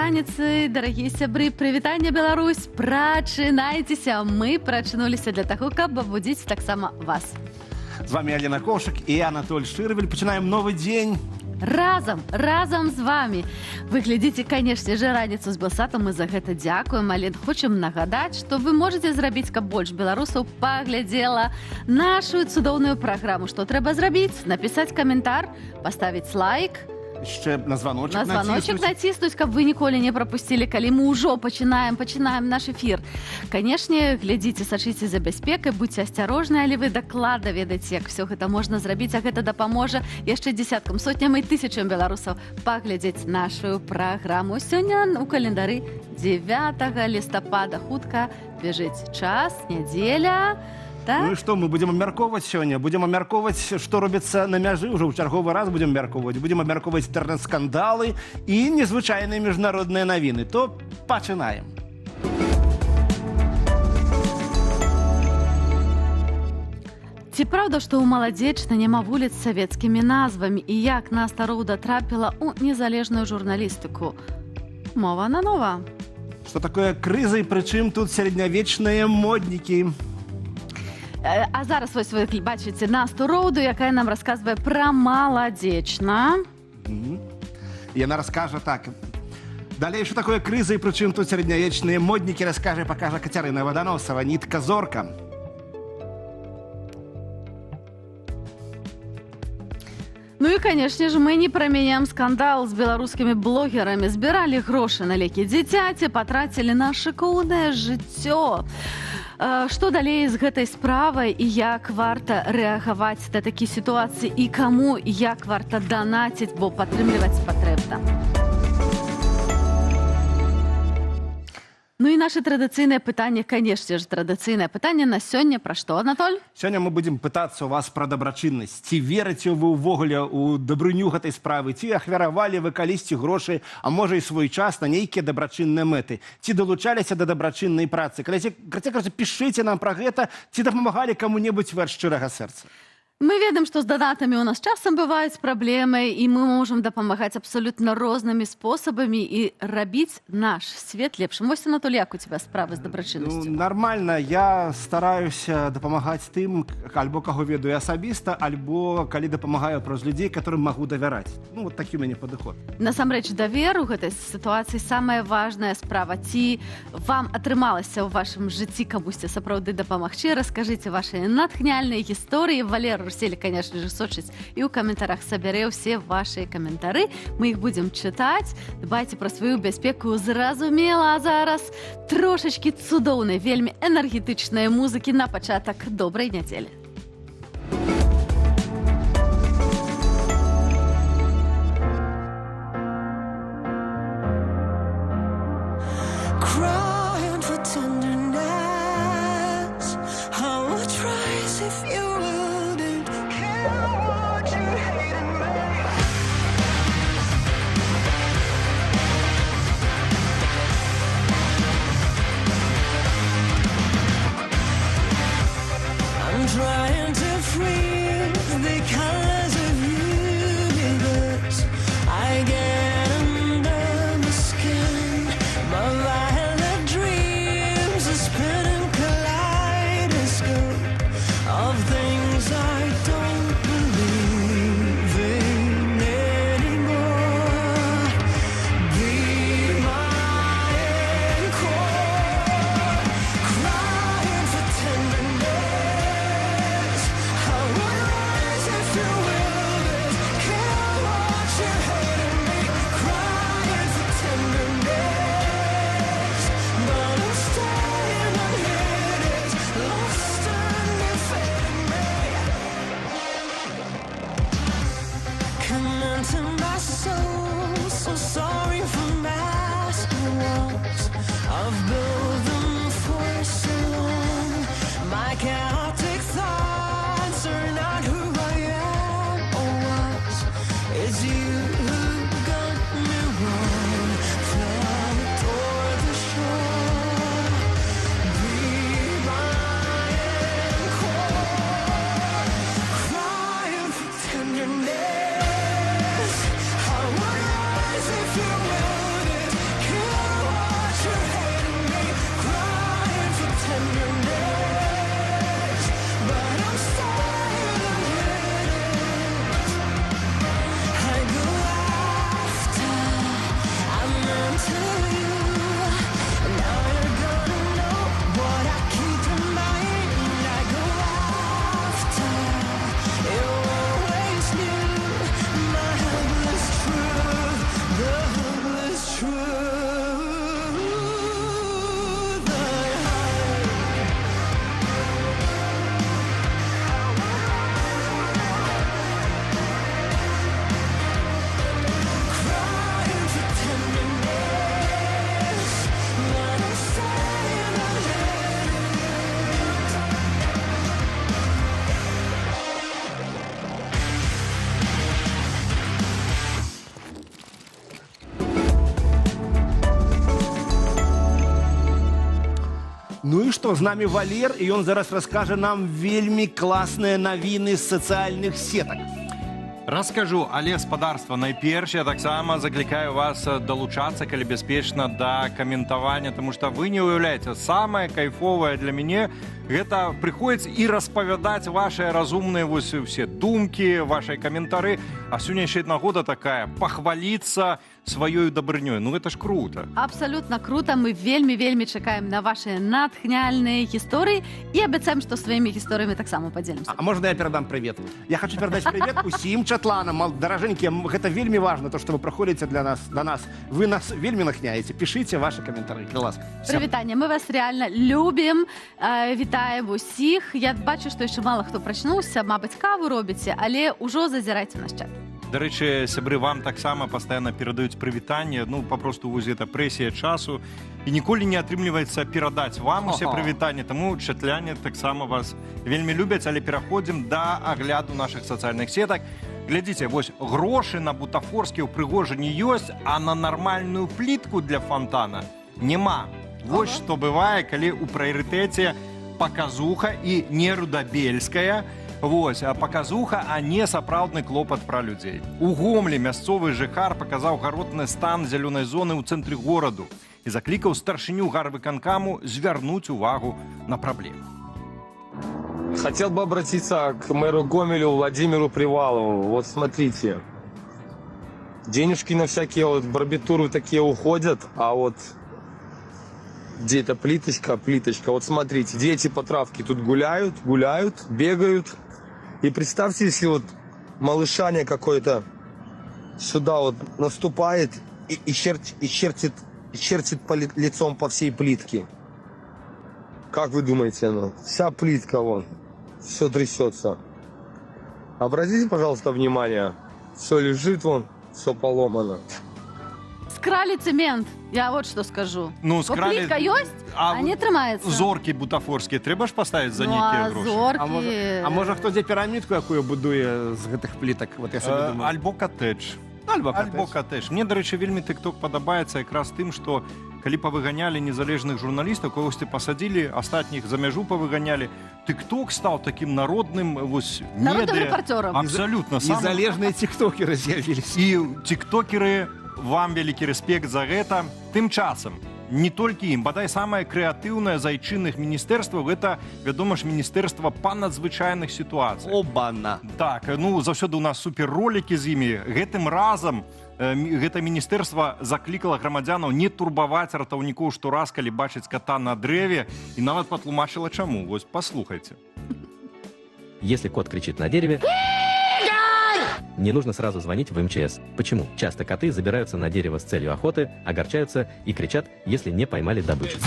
Раніцы, дарагія сябры, прывітанне, Беларусь, прачынайцеся, мы прачнуліся для таго, каб абудзіць таксама вас. З вамі Алена Коўшык і Анатоль Шырвель. Пачынаем новы дзень. Разам, разам з вами. Вы глядзіце, конечно же, «Раніцу з Белсатам», мы за гэта дзякуем, але хочам нагадаць, што вы можете зрабіць, каб больш беларусаў паглядзела нашу цудоўную праграму. Што трэба зрабіць? Напісаць каментар, паставіць лайк, Яшчэ на званочак на званочак націснуць. Націснуць, каб вы ніколі не прапусцілі, калі мы ўжо пачынаем наш эфір. Канешне, глядзіце, сачыце за бяспекай, будьце асцярожны, але вы дакладна ведаеце, як всё гэта можна зрабіць, а гэта дапаможа яшчэ дзесяткам, сотням і тысячам беларусаў паглядзець нашу праграму. Сёння у календары 9 лістапада, хутка бяжыць час, нядзеля. Так? Ну і што мы будзем абмяркоўваць сёння? Будзем абмяркоўваць, што робіцца на мяжы, ўжо ў чарговы раз будзем абмяркоўваць. Будзем абмяркоўваць інтэрнэт-скандалы і незвычайныя міжнародныя навіны. То пачынаем. Ці праўда, што ў Маладзечна няма вуліц з савецкімі назвамі і як Наста Роўда трапіла ў незалежную журналістыку? Мова нанова. Што такое крыза і прычым тут сярэднявечныя моднікі? А зараз вось вы бачыце Насту Роўду, якая нам расказвае пра Маладзечна. Яна раскажа так. Далей, што такое крыза і прычым тут сярэднявечныя моднікі, раскажа і пакажа Кацярына Ваданосава, нітка зорка. Ну і, конечно же, мы не праменяем скандал з беларускімі блогерамі. Збіралі грошы на лекі дзіцяці, патрацілі на шыкоўнае жыццё. Што далей з гэтай справай і як варта рэагаваць на такія сітуацыі і каму і як варта данаціць, бо падтрымліваць патрэбна. Ну і наше традыцыйнае пытанне, конечно же, традыцыйнае пытанне на сёння пра што, Анатоль? Сёння мы будзем пытацца у вас пра дабрачыннасць. Ці верыце вы ўвогуле ў дабрыню гэтай справы, ці ахвяравалі вы калісьці грошы, а можа і свой час на нейкія дабрачынныя мэты, ці далучаліся да дабрачыннай працы. Карацей кажучы, пішыце нам пра гэта, ці дапамагалі каму-небудзь вы ад шчырага сэрца. Мы ведаем, што з данатамі у нас часам бываюць праблемы, і мы можам дапамагаць абсалютна рознымі спосабамі і рабіць наш свет лепшым. Вось, Анатоль, як у тебя справы з дабрачыннасцю? Ну, нармальна, я стараюся дапамагаць тым, альбо каго ведаю асабіста, альбо калі дапамагаю праз людзей, которым магу давяраць. Ну, вот такі у мяне падыход. Насамрэч, давер у гэтай сітуацыі самая важная справа. Ці вам атрымалася ў вашым жыцці камусьці сапраўды дапамагчы? Раскажыце вашы натхняльныя гісторыі. Валер Русель, конечно же, сочыць і ў каментарах сабярэ ўсе вашы каментары. Мы іх будзем чытаць. Дбайце пра сваю бяспеку, зразумела. А зараз трошачкі цудоўнай, вельмі энергетычнай музыкі на пачатак добрай нядзелі. Crying for tenderness. I would rise if you wouldn't care what you hate in me. I'm drowning. Ну і што, з намі Валер, і ён зараз раскажа нам вельмі класныя навіны з сацыяльных сетак. Раскажу, але, спадарства, найперш я таксама заклікаю вас далучацца, калі бяспечна, да каментавання, тому что вы не уяўляеце, самае кайфовае для мяне — гэта прыходзіць і распавядаць ваши разумныя вось усе думкі, ваши каментары. А сёння яшчэ нагода такая пахваліцца сваёй дабрынёй. Ну гэта ж круто. Абсалютна круто. Мы вельмі, вельмі чакаем на вашы натхняльныя гісторыі і абяцаем, што сваімі гісторыямі таксама падзелімся. А можно я передам привет? Я хочу передать привет усім чатланам. Даражэнькія, гэта вельмі важно, то, что вы праходзіце для нас, до нас. Вы нас вельмі натхняеце. Пішыце ваши каментары, калі ласка. Прывітанне, мы вас реально любім, вітаем усіх. Я бачу, што яшчэ мала хто прачнуўся, мабыць, каву робіце, але ўжо зазірайце ў наш чат. Дарэчы, сябры, вам таксама пастаянна перадаюць прывітанне. Ну, папросту вось гэта прэсія часу, і ніколі не атрымліваецца перадаць вам усе прывітанні, таму чатляне таксама вас вельмі любяць. Але пераходзім да агляду нашых сацыяльных сетак. Глядзіце, вось грошы на бутафорскія ўпрыгожанні ёсць, а на нармальную плітку для фонтана няма. Вось што бывае, калі ў прыярытэце паказуха і не рудабельская. Вось, а паказуха, а не сапраўдны клопат пра людзей. У Гомлі мясцовы жыхар паказаў гаротны стан зялёнай зоны ў цэнтры гораду і заклікаў старшыню гарвыканкаму звярнуць увагу на праблему. Хотел бы обратиться к мэру Гомелю Владимиру Привалову. Вот смотрите, денежки на всякие вот барбитуры такие уходят, а вот где эта плиточка, плиточка. Вот смотрите, дети по травке тут гуляют, гуляют, бегают. И представьте, если вот малышаня какой-то сюда вот наступает и чертит лицом по всей плитке. Как вы думаете, ну, вся плитка вон, все трясется. Обратите, пожалуйста, внимание, все лежит вон, все поломано. Скралі цемент, я вот что скажу. Ну, Бо скралі. плітка ёсць, а не трымаецца. Зоркі бутафорскія трэба ж паставіць за Ну, нейкія а грошы. зоркі. А можа, хто дзе пірамідку якую будуе з гэтых плітак? Вот я сабе думаю. Альбо катэдж. Альбо Альбо катэдж. катэдж. Мне, дарэчы, вельмі тыкток падабаецца якраз тым, што калі павыганялі незалежных журналістаў, кагосьці пасадзілі, астатніх за мяжу павыганялі, тыкток стаў такім народным вось Народным медыа. рэпарцёрам. Абсалютна. Незалежныя тыктокеры з'явіліся. І тыктокеры, вам вялікі рэспект за гэта. Тым часам не толькі ім, бадай самае крэатыўнае з айчынных міністэрстваў — гэта, вядома ж, міністэрства па надзвычайных сітуацыях. Обана. Так, ну, заўсёды у нас суперролікі з імі. Гэтым разам гэта міністэрства заклікала грамадзянаў не турбаваць ратаўнікоў штораз, калі бачыць кота на дрэве, і нават патлумачыла чаму. Вось паслухайце. Если кот кричит на дереве, не нужно сразу звонить в МЧС. Почему? Часто коты забираются на дерево с целью охоты, огорчаются и кричат, если не поймали добычу.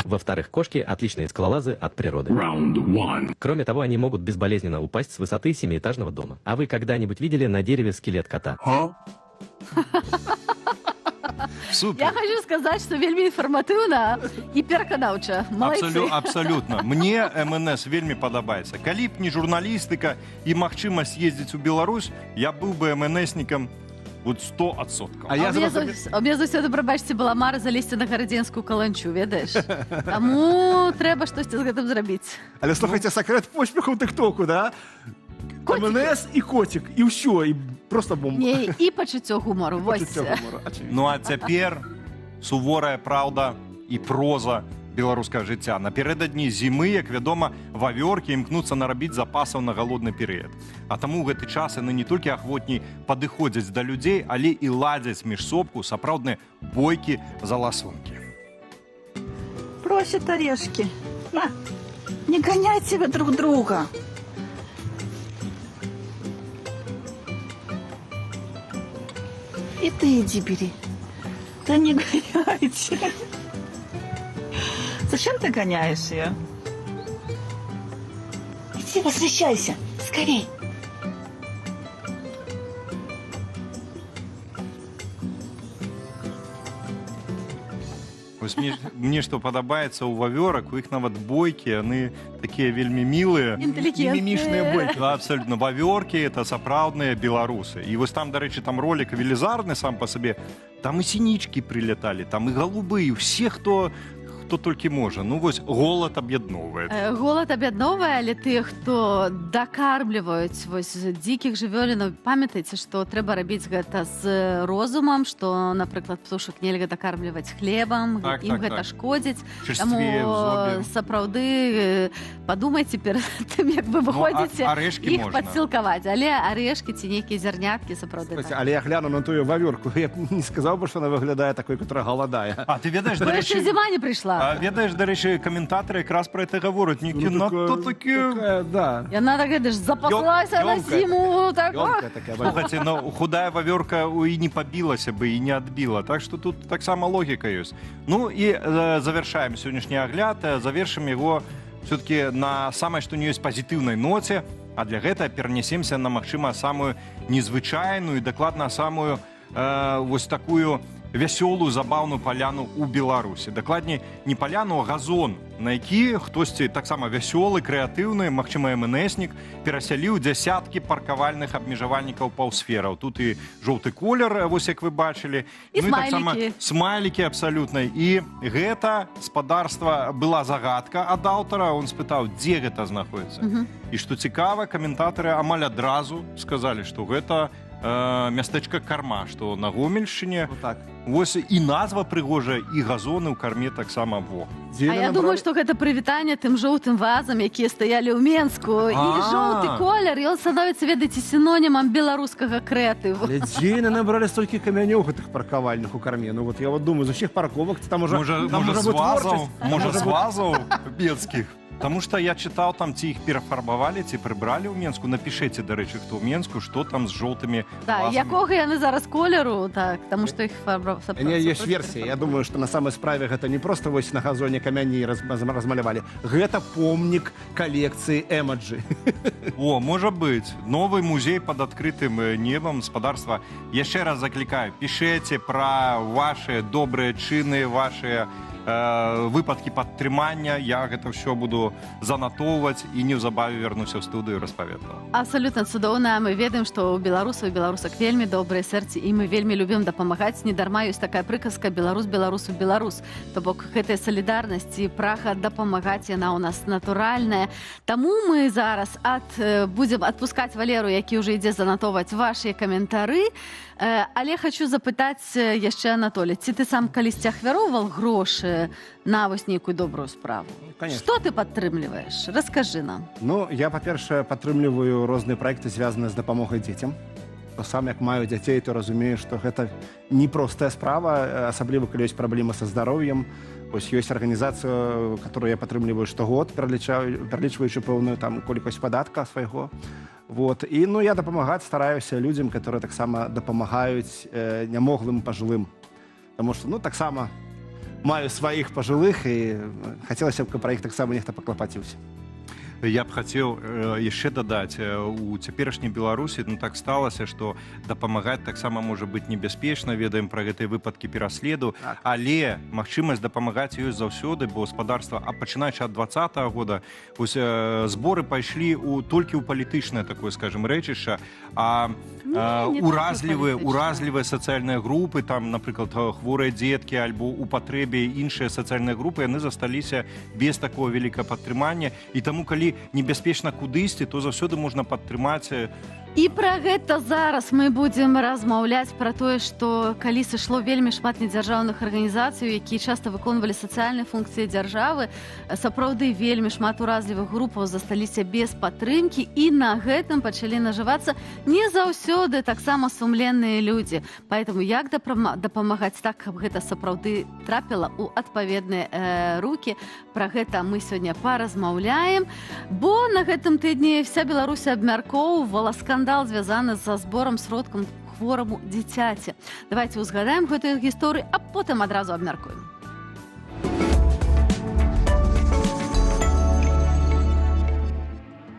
Во-вторых, кошки – отличные скалолазы от природы. Кроме того, они могут безболезненно упасть с высоты семиэтажного дома. А вы когда-нибудь видели на дереве скелет кота? Супер. Я хочу сказаць, што вельмі інфарматыўна і пераканаўча. Малайцы. Абсалютна. Мне МНС вельмі падабаецца. Калі б не журналістыка і магчымасць ездзіць у Беларусь, я быў бы МНСнікам вот 100%. А я А мне, а мне заўсёды, прабачце, была мара залезці на гарадзенскую каланчу, ведаеш? Таму трэба штосьці з гэтым зрабіць. Але слухайце, сакрэт поспеху ў тыктоку, да? Коцікі. МНС і коцік, і ўсё, і просто бомба. Не, і пачуццё гумару. Вось. Пачуццё гумару, очевидно. Ну а цяпер суворая праўда і проза беларускага жыцця. Напярэдадні зімы, як вядома, вавёркі імкнуцца нарабіць запасаў на галодны перыяд. А таму ў гэты час яны не толькі ахвотней падыходзяць да людзей, але і ладзяць міжсобку сапраўдныя бойкі за ласункі. Просят орешки. На, не гоняйте вы друг друга. И ты иди бери. Да не гоняйте. Зачем ты гоняешь ее? Иди, возвращайся. Скорей. Вось мне што падабаецца ў вавёрак, у іх нават бойкі, яны такія вельмі мілыя. Інтэлігентныя. Мімішныя бойкі. Да, абсолютно. Вавёркі — это сапраўдныя беларусы. І вось там, дарэчы, там ролик велізарны сам по сабе. Там і сінічкі прыляталі, там і галубы, і все, хто хто толькі можа. Ну вось голад аб'ядноўвае. Голад аб'ядноўвае, але тыя, хто дакармліваюць вось дзікіх жывёлінаў, памятайце, што трэба рабіць гэта з розумам, што, напрыклад, птушак нельга дакармліваць хлебам, ім гэта шкодзіць. Таму Чарствее ў злобе. сапраўды падумайце перад тым, як вы выходзіце Ну, арэшкі іх можна. падсілкаваць, але арэшкі ці нейкія зярняткі сапраўды. Слухайце, Так. але я гляну на тую вавёрку, я б не сказаў бы, што она выглядае такой, которая галадае. А ты ведаеш, Бо да яшчэ рэчы, зіма не прыйшла. а, ведаеш, дарэчы, каментатары якраз пра это гавораць. Нейкі Ну, надто такі. такая, да. Яна так ведаеш, запаслася на ёмкая зіму, так, ох. Ёмкая такая вавёрка. Слухайце, ну худая вавёрка і не пабілася бы і не адбіла. Так што тут таксама логіка ёсць. Ну і завяршаем сённяшні агляд, завершым яго все-таки на самай што не ёсць пазітыўнай ноце, а для гэтага перанесемся на, магчыма, самую незвычайную і дакладна самую вось такую вясёлую забаўную паляну ў Беларусі. Дакладней, не паляну, а газон, на які хтосьці таксама вясёлы, крэатыўны, магчыма, МНСнік, перасяліў дзясяткі паркавальных абмежавальнікаў паўсфераў. Тут і жоўты колер, вось як вы бачылі, І ну, таксама смайлікі. Смайлікі абсалютна. І гэта, спадарства, была загадка ад аўтара. Он спытаў, дзе гэта знаходіцца. І што цікава, каментатары амаль адразу сказалі, што гэта мястэчка Карма, што на Гомельшчыне. Ну, так. Вось і назва прыгожая, і газоны ў Карме таксама во. Дзе А я яны думаю, набралі? што гэта прывітанне тым жоўтым вазам, якія стаялі ў Менску. І жоўты колер, ён становіцца, ведаеце, сінонімам беларускага крэатыву. Але дзе яны набралі столькі камянёў гэтых паркавальных у Карме? Ну вот я вот думаю, з усіх парковак там уже, Можа, там можа, уже з будет вазаў, творчасць. можа, з вазаў менскіх. Таму што я чытаў там, ці іх перафарбавалі, ці прыбралі ў Менску. Напішыце, дарэчы, хто ў Менску, што там з жоўтымі Да, вазамі. якога яны зараз колеру, так, таму што іх фарба У мяне ёсць версія. Я думаю, што на самай справе гэта не проста вось на газоне камяні размалявалі. Гэта помнік калекцыі эмаджы. О, можа быць. Новы музей пад адкрытым небам, спадарства. Яшчэ раз заклікаю, пішыце пра вашы добрыя чыны, вашы выпадкі падтрымання. Я гэта ўсё буду занатоўваць і неўзабаве вярнуся ў студыю распаведала. Абсалютна цудоўна. Мы ведаем, што ў беларусаў і беларусак вельмі добрыя сэрцы, і мы вельмі любім дапамагаць. Не дарма ёсць такая прыказка: беларус беларусу беларус. То бок гэтая салідарнасць і прага дапамагаць, яна ў нас натуральная. Таму мы зараз будзем адпускаць Валеру, які ўжо ідзе занатоўваць вашыя каментары. Але хочу запытаць яшчэ, Анатолій, ці ты сам калісьці ахвяроўвал грошы на вось нейкую добрую справу? Конечно. Што ты падтрымліваеш? Раскажы нам. Ну, я, па-першае, падтрымліваю розныя праекты, звязаныя з дапамогай дзецям. Бо сам як маю дзяцей, то разумею, што гэта непростая справа, асабліва калі ёсць праблемы са здароўем. Вось ёсць арганізацыя, которую я падтрымліваю штогод, пералічваючы пэўную там колькасць падатка свайго. Вот. І, ну, я дапамагаць стараюся людзям, которые таксама дапамагаюць нямоглым пажылым. Таму што, ну, таксама маю сваіх пажылых, і хацелася б, каб пра іх таксама нехта паклапаціўся. Я б хацеў яшчэ дадаць, у цяперашняй Беларусі, ну, так сталася, што дапамагаць таксама можа быць небяспечна, ведаем пра гэтыя выпадкі пераследу, але магчымасць дапамагаць ёсць заўсёды, бо, спадарства, а пачынаючы ад 20-го года вось, зборы пайшлі толькі ў палітычнае такое, скажем, рэчышча, а Не, не толькі уразлівыя палітычнае. уразлівыя сацыяльныя групы, там, напрыклад, хворыя дзеткі альбо ў патрэбе іншыя сацыяльныя групы, яны засталіся без такого вялікага падтрымання, і таму, калі небяспечна кудысьці, то заўсёды можна падтрымаць. І пра гэта зараз мы будзем размаўляць, пра тое, што калі сышло вельмі шмат недзяржаўных арганізацый, якія часта выконвалі сацыяльныя функцыі дзяржавы, сапраўды вельмі шмат уразлівых групаў засталіся без падтрымкі, і на гэтым пачалі нажывацца не заўсёды таксама сумленныя людзі. Поэтому як дапамагаць так, каб гэта сапраўды трапіла ў адпаведныя рукі, пра гэта мы сёння паразмаўляем. Бо на гэтым тыдні вся Беларусь абмяркоўвала скандал, звязаны са зборам сродкам хвораму дзіцяці. Давайте узгадаем гэтую гісторыю, а потым адразу абмяркуем.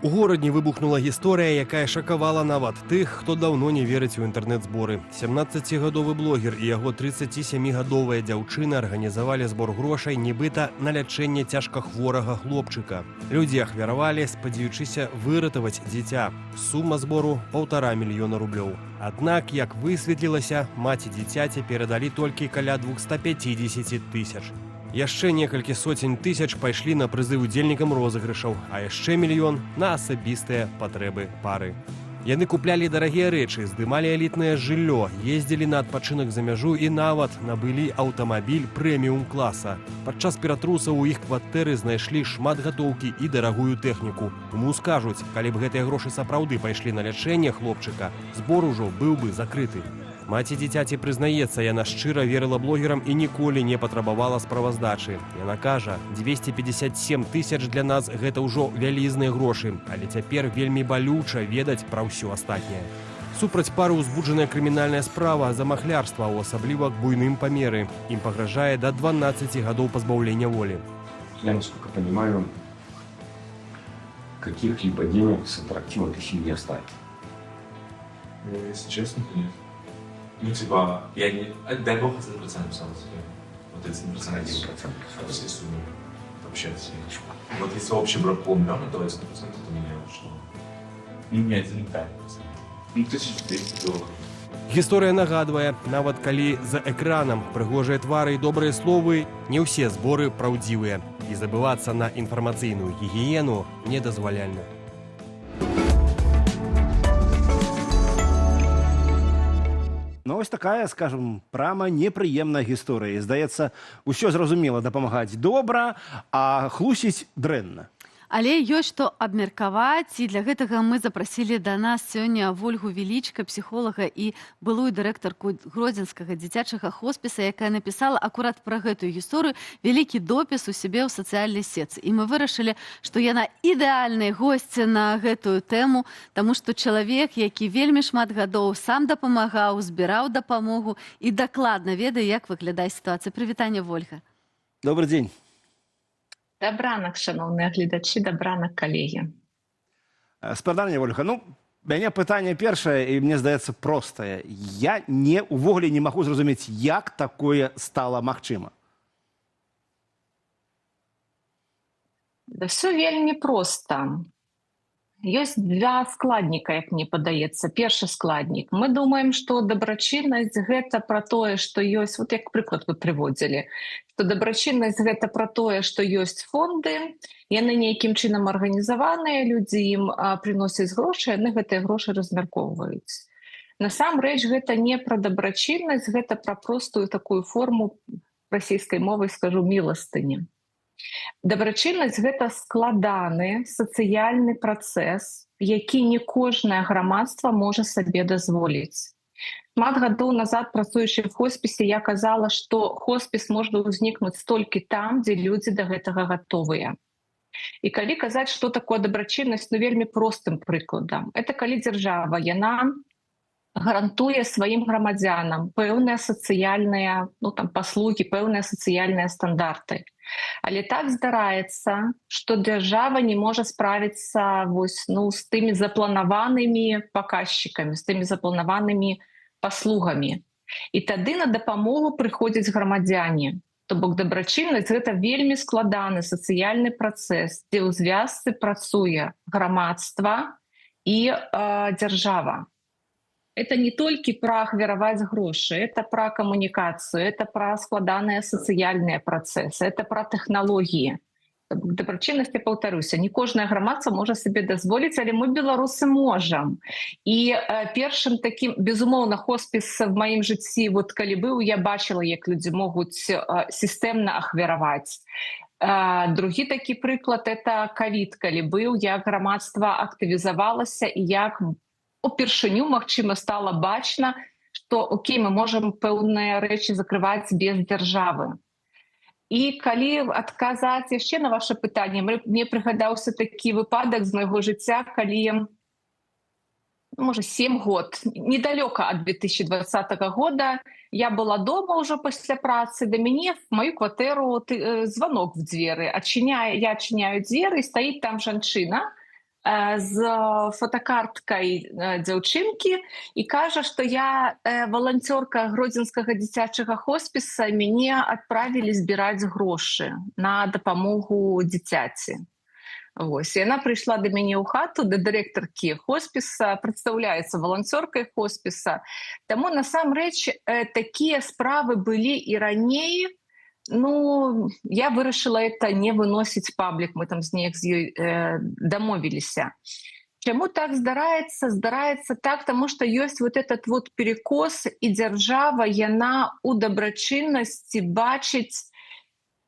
У Горадні выбухнула гісторыя, якая шакавала нават тых, хто даўно не верыць у інтэрнэт-зборы. 17-гадовы блогер і яго 37-гадовая дзяўчына арганізавалі збор грошай нібыта на лячэнне цяжкахворага хлопчыка. Людзі ахвяравалі, спадзяючыся выратаваць дзіця. Сума збору 1,5 мільёна рублёў. Аднак, як высветлілася, маці дзіцяці перадалі толькі каля 250 тысяч. Яшчэ некалькі соцень тысяч пайшлі на прызы удзельнікам розыгрышаў, а яшчэ мільён на асабістыя патрэбы пары. Яны куплялі дарагія рэчы, здымалі элітнае жыллё, ездзілі на адпачынак за мяжу і нават набылі аўтамабіль прэміум класа. Падчас ператрусаў у іх кватэры знайшлі шмат гатоўкі і дарагую тэхніку. У МУС кажуць, калі б гэтыя грошы сапраўды пайшлі на лячэнне хлопчыка, збор ужо быў бы закрыты. Маці дзіцяці прызнаецца, яна шчыра верыла блогерам і ніколі не патрабавала справаздачы. Яна кажа, 257 тысяч для нас гэта ўжо вялізныя грошы, але цяпер вельмі балюча ведаць пра ўсё астатняе. Супраць пары ўзбуджаная крымінальная справа за махлярства ў асабліва буйным памеры. Ім пагражае да 12 гадоў пазбаўлення волі. Я, насколько понимаю, каких-либо денег с интерактива ты себе не оставил. Ну, если честно, то нет. Ну, типа, я не... Дай бог, 1% писал себе. Вот 1%. 1%. От всей суммы. Вообще от всей. Вот если общий брак полмиллиона, то 1% это меня ушло. Ну, не 1,5%. Ну, $1200. Гісторыя нагадвае, нават калі за экранам прыгожыя твары і добрыя словы, не ўсе зборы праўдзівыя. І забывацца на інфармацыйную гігіену недазваляльна. Ну, ось такая, скажем, прама непрыемная гісторыя. Здаецца, усё зразумела: дапамагаць добра, а хлусіць дрэнна. Але ёсць што абмеркаваць, і для гэтага мы запрасілі да нас сёння Вольгу Велічка, псіхолага і былую дырэктарку Гродзенскага дзіцячага хоспіса, якая напісала акурат пра гэтую гісторыю вялікі допіс у сябе ў сацыяльнай сетцы. І мы вырашылі, што яна ідэальны госць на гэтую тэму, таму што чалавек, які вельмі шмат гадоў сам дапамагаў, збіраў дапамогу і дакладна ведае, як выглядае сітуацыя. Прывітанне, Вольга. Добрый дзень. Дабранак, шаноўныя гледачы, дабранак, калегі. Спадарня Вольга, ну, мяне пытанне першае, і мне здаецца, простае. Я не увогуле не магу зразумець, як такое стала магчыма. Да все вельмі проста. Ёсць два складніка, як мне падаецца. Першы складнік. Мы думаем, што дабрачыннасць гэта пра тое, што ёсць, вот як прыклад вы прыводзілі, што дабрачыннасць гэта пра тое, што ёсць фонды, яны нейкім чынам арганізаваныя, людзі ім прыносяць грошы, яны гэтыя грошы размяркоўваюць. Насамрэч гэта не пра дабрачыннасць, гэта пра простую такую форму, расійскай мовай скажу, міластыні. Дабрачыннасць гэта складаны сацыяльны працэс, які не кожнае грамадства можа сабе дазволіць. Шмат гадоў назад, працуючы в хоспісе, я казала, што хоспіс можна ўзнікнуць толькі там, дзе людзі да гэтага гатовыя. І калі казаць, што такое дабрачыннасць, ну, вельмі простым прыкладам. Это калі дзяржава, яна гарантуе сваім грамадзянам пэўныя сацыяльныя, ну, там, паслугі, пэўныя сацыяльныя стандарты. Але так здараецца, што дзяржава не можа справіцца вось, ну, з тымі запланаванымі паказчыкамі, з тымі запланаванымі паслугамі. І тады на дапамогу прыходзяць грамадзяне. То бок дабрачыннасць гэта вельмі складаны сацыяльны працэс, дзе ў звязцы працуе грамадства і дзяржава. Это не толькі пра ахвяраваць грошы, это пра камунікацыю, это пра складаныя сацыяльныя працэсы, это пра тэхналогіі. Дабрачыннасць, я паўтаруся, не кожнае грамадства можа сабе дазволіць, але мы, беларусы, можам. І першым такім, безумоўна, хоспіс в маім жыцці, вот калі быў, я бачыла, як людзі могуць сістэмна ахвяраваць. Другі такі прыклад это кавід, калі быў, як грамадства актывізавалася і як упершыню, магчыма, стала бачна, што окей, мы можам пэўныя рэчы закрываць без дзяржавы. І калі адказаць яшчэ на ваше пытанне, мне прыгадаўся такі выпадак з майго жыцця, калі, ну, можа, 7 год, недалёка ад 2020 года, я была дома ўжо пасля працы, да мяне в маю кватэру звонок в дзверы. Я адчыняю дзверы, і стаіць там жанчына з фотакарткай дзяўчынкі і кажа, што я валанцёрка Гродзенскага дзіцячага хоспіса, мяне адправілі збіраць грошы на дапамогу дзіцяці. Вось. Яна прыйшла да мяне ў хату, да дырэктаркі хоспіса, прадстаўляецца валанцёркай хоспіса. Таму насамрэч такія справы былі і раней. Ну, я вырашыла это не выносіць паблік, мы там з неяк з ёй дамовіліся. Чаму так здараецца? Здараецца так, таму што ёсць вот этот вот перекос, і дзяржава, яна у дабрачыннасці бачыць,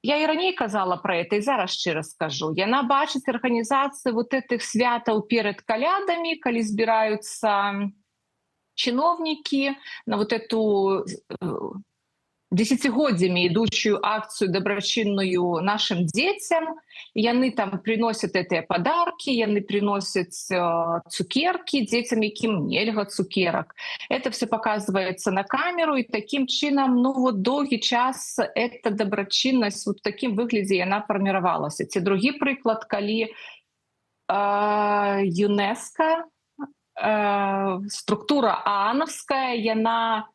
я і раней казала про это, і зараз шчыра скажу, яна бачыць арганізацыю вот этих святаў перад Калядамі, калі збіраюцца чыноўнікі на вот эту десятгоддзямі ідучую акцыю дабрачынную «Нашим детям». Яны там приносят гэтыя подарки, яны приносят цукеркі дзецям, якім нельга цукерак, это все показывается на камеру, і таким чынам, ну вот, доўгі час эта дабрачыннасць вот таким выглядзе яна фарміравалася. Ці другі прыклад, калі ЮНЕСКО, структура аанаўская, яна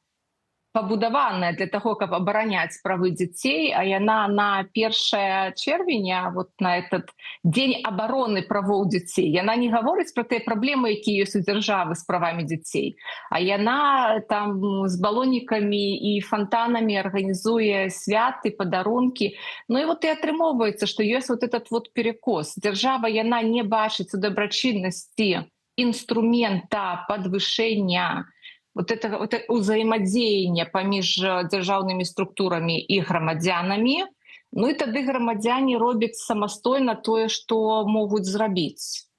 пабудаваная для того, каб абараняць правы дзяцей, а яна на 1 чэрвеня, вот на этот дзень абароны правоў дзяцей, яна не гаворыць про тыя праблемы, якія ёсць у дзяржавы з правамі дзяцей, а яна там з балонікамі і фонтанамі арганізуе святы, падарункі. Ну і вот і атрымоўваецца, что ёсць вот этот вот перекос: дзяржава, яна не бачыць у дабрачыннасці інструмента падвышэння вот это вот узаемадзеяння паміж дзяржаўнымі структурамі і грамадзянамі. Ну і тады грамадзяне робяць самастойна тое, што могуць зрабіць.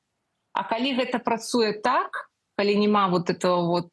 А калі гэта працуе так, калі няма вот этого вот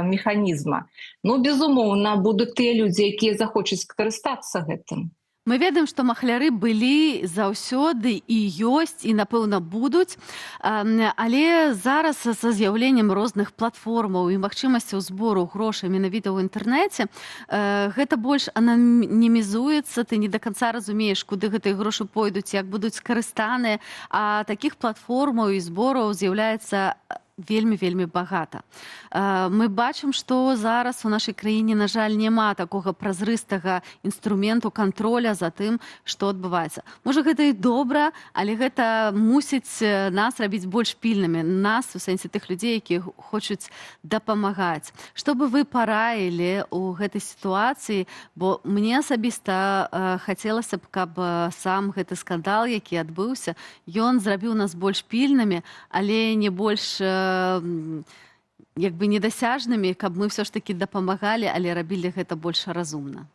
механізма, ну, безумоўна, будуць тыя людзі, якія захочуць скарыстацца гэтым. Мы ведаем, што махляры былі заўсёды і ёсць, і, напэўна, будуць. Але зараз са з'яўленнем розных платформаў і магчымасцяў збору грошай менавіта ў інтэрнэце гэта больш ананімізуецца, ты не да канца разумееш, куды гэтыя грошы пойдуць, як будуць скарыстаныя. А такіх платформаў і збораў з'яўляецца вельмі, вельмі багата. Мы бачым, што зараз у нашай краіне, на жаль, няма такога празрыстага інструменту кантроля за тым, што адбываецца. Можа, гэта і добра, але гэта мусіць нас рабіць больш пільнымі, нас у сэнсе тых людзей, якія хочуць дапамагаць. Што бы вы параілі ў гэтай сітуацыі? Бо мне асабіста хацелася б, каб сам гэты скандал, які адбыўся, ён зрабіў нас больш пільнымі, але не больш як бы недасяжнымі, каб мы ўсё ж такі дапамагалі, але рабілі гэта больш разумна.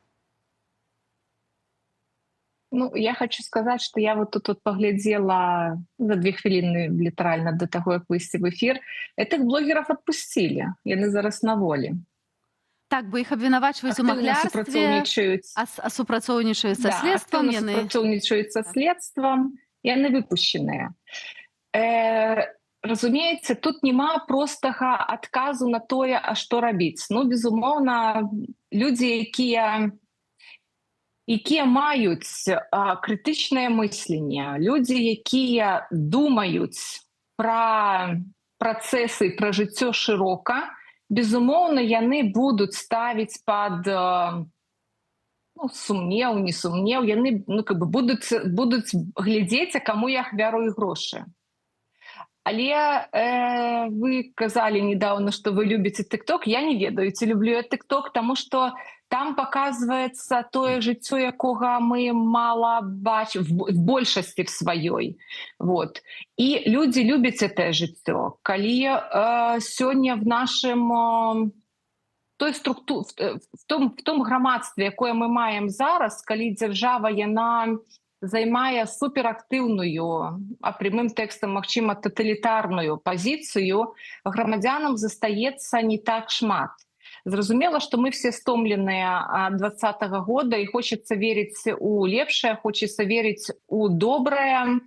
Ну, я хочу сказать, что я вот тут вот поглядела за 2 хвіліны літаральна до того, як выйсці в эфир. Этих блогеров отпустили. Яны зараз на волі. Так, бо іх абвінавачваюць у Актыўна махлярстве, супрацоўнічаюць. а супрацоўнічаюць са Да, следствам актыўна яны. супрацоўнічаюць са следствам, яны выпущенные. Разумееце, тут няма простага адказу на тое, а што рабіць. Ну, безумоўна, людзі, якія маюць крытычнае мысленне, людзі, якія думаюць пра працэсы, пра жыццё шырока, безумоўна, яны будуць ставіць пад ну, сумнеў, не сумнеў, яны, ну, как бы будуць глядзець, а каму я ахвярую грошы. Але вы казалі недавно, что вы любите ТикТок. Я не ведаю, ці люблю я ТикТок, таму что там показывается тое жыццё, якога мы мала бачым в большасці в сваёй. Вот. І людзі любяць это жыццё. Калі сёння в нашым той структу в том грамадстве, якое мы маем зараз, калі дзяржава, яна займае суперактыўную, а прямым тэкстам, магчыма, таталітарную пазіцыю, грамадзянам застаецца не так шмат. Зразумела, што мы все стомленыя ад 20-го года, і хочется верыць у лепшае, хочется верыць у добрае.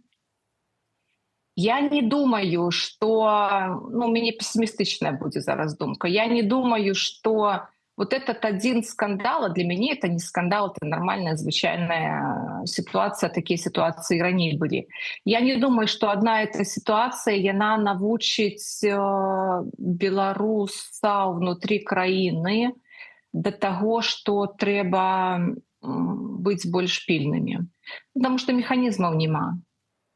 Я не думаю, что, ну, у мяне песімістычная будзе зараз думка. Я не думаю, что вот этот один скандал, а для мяне это не скандал, это нормальная, звычайная ситуация, такие ситуации раней были. Я не думаю, что одна эта ситуация, яна навучыць беларусаў внутри краіны до того, что трэба быць больш пільнымі. Потому что механізмаў няма.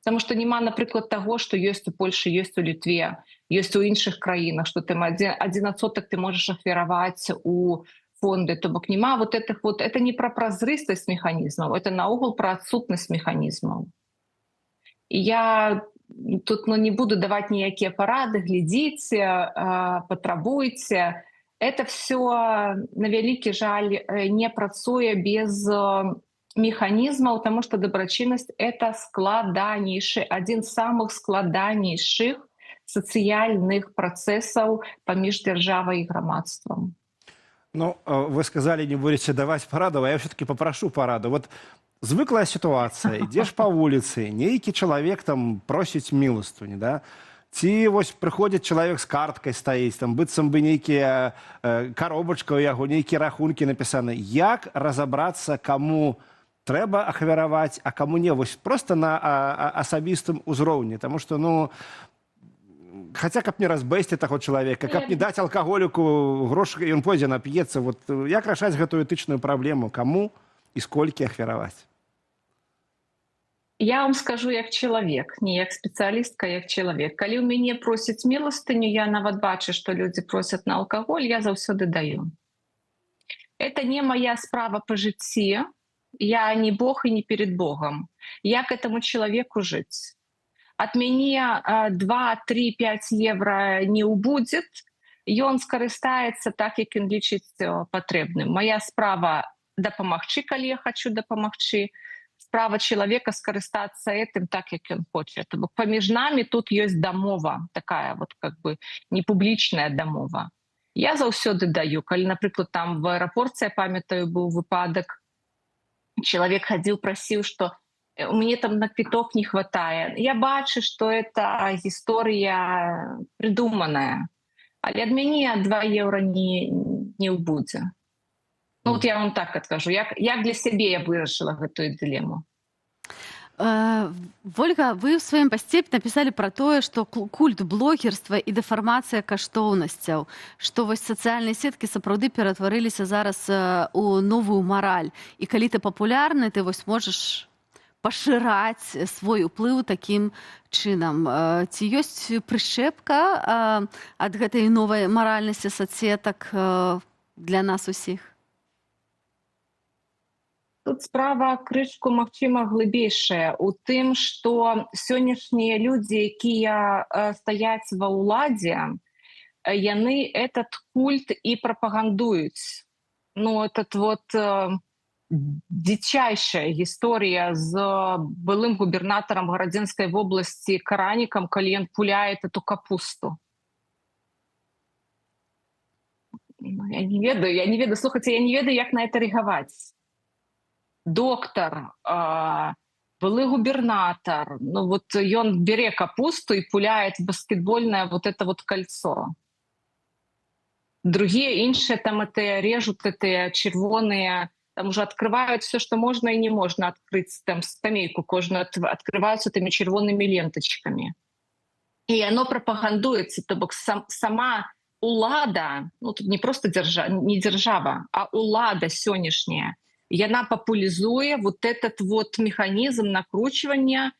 Потому что няма, напрыклад, таго, што ёсць у Польшы, ёсць у Літве, ёсць у іншых краінах, што ты 1% ты можаш ахвяраваць у фонды, то бок няма вот этих вот. Это не про празрыстасць механізмаў, это наогул про адсутнасць механізмаў. Я тут, ну, не буду даваць ніякія парады: глядзіце, патрабуйце. Это все, на вялікі жаль, не працуе без механізмаў, тому что дабрачыннасць — это складанейшы, адзін з самых складанейшых сацыяльных працэсаў паміж дзяржавай і грамадствам. Ну, вы сказали, не будете давать параду, а я все-таки попрошу параду. Вот звыклая ситуация: ідзеш па вуліцы, нейкі чалавек там просіць міластыні, да? Ці вось прыходзіць чалавек, з карткай стаіць, там быццам бы нейкія каробачка ў яго, нейкія рахункі напісаны. Як разабрацца, каму трэба ахвяраваць, а каму не? Вось просто на асабістым узроўні, таму что, ну, хаця каб не разбэсці таго чалавека, каб не даць алкаголіку грошы, ён пойдзе нап'ецца. Вот як рашаць гэтую этычную праблему, каму і сколькі ахвяраваць? Я вам скажу як чалавек, не як спецыялістка, як чалавек: калі ў мяне просяць міластыню, я нават бачу, што людзі просяць на алкаголь, я заўсёды даю. Это не моя справа по жыцці, я не бог и не перед богом, як этому человеку жить. От мяне 2, 3, 5 евро не убудет, ён скарыстаецца так, як ён лічыць патрэбным. Моя справа дапамагчы, калі я хочу дапамагчы, справа человека скарыстацца этим так, як ён хоча. То бок паміж нами тут ёсць дамова такая вот, как бы не публічная дамова. Я заўсёды даю. Калі, напрыклад, там в аэрапорце, я памятаю, быў выпадак, чалавек хадзіў, прасіў, что у мяне там на квіток не хватае. Я бачу, что это гісторыя придуманая, але ад мяне 2 евро не ўбудзе. Ну, вот я вам так адкажу, як для сябе я вырашыла гэтую дылему. Вольга, вы ў сваім пасце напісалі пра тое, што культ блогерства і дэфармацыя каштоўнасцяў, што вось сацыяльныя сеткі сапраўды ператварыліся зараз у новую мараль. І калі ты папулярны, ты вось можаш пашыраць свой уплыў такім чынам. Ці ёсць прышчэпка ад гэтай новай маральнасці сацсетак для нас усіх? Тут справа крышку, магчыма, глыбейшая у тым, што сённяшнія людзі, якія стаяць ва ўладзе, яны этот культ і прапагандуюць. Ну, этот вот дзічайшая гісторыя з былым губернатарам Гарадзенскай вобласці Каранікам, калі ён пуляет эту капусту. Ну, я не ведаю, я не ведаю, слухайте, я не ведаю, як на это рэагаваць. Доктор, былы губернатор, ну вот ён бере капусту и пуляет в баскетбольное вот это вот кольцо. Другие, іншыя там это режут, это чырвоныя, там уже открывают все, что можно и не можно открыть, там скамейку кожную открываются этими чырвоными ленточками. И оно пропагандуется, то бок сама улада, ну, тут не просто не держава, а улада сённяшняя, яна папулізуе вот этот вот механізм накручвання,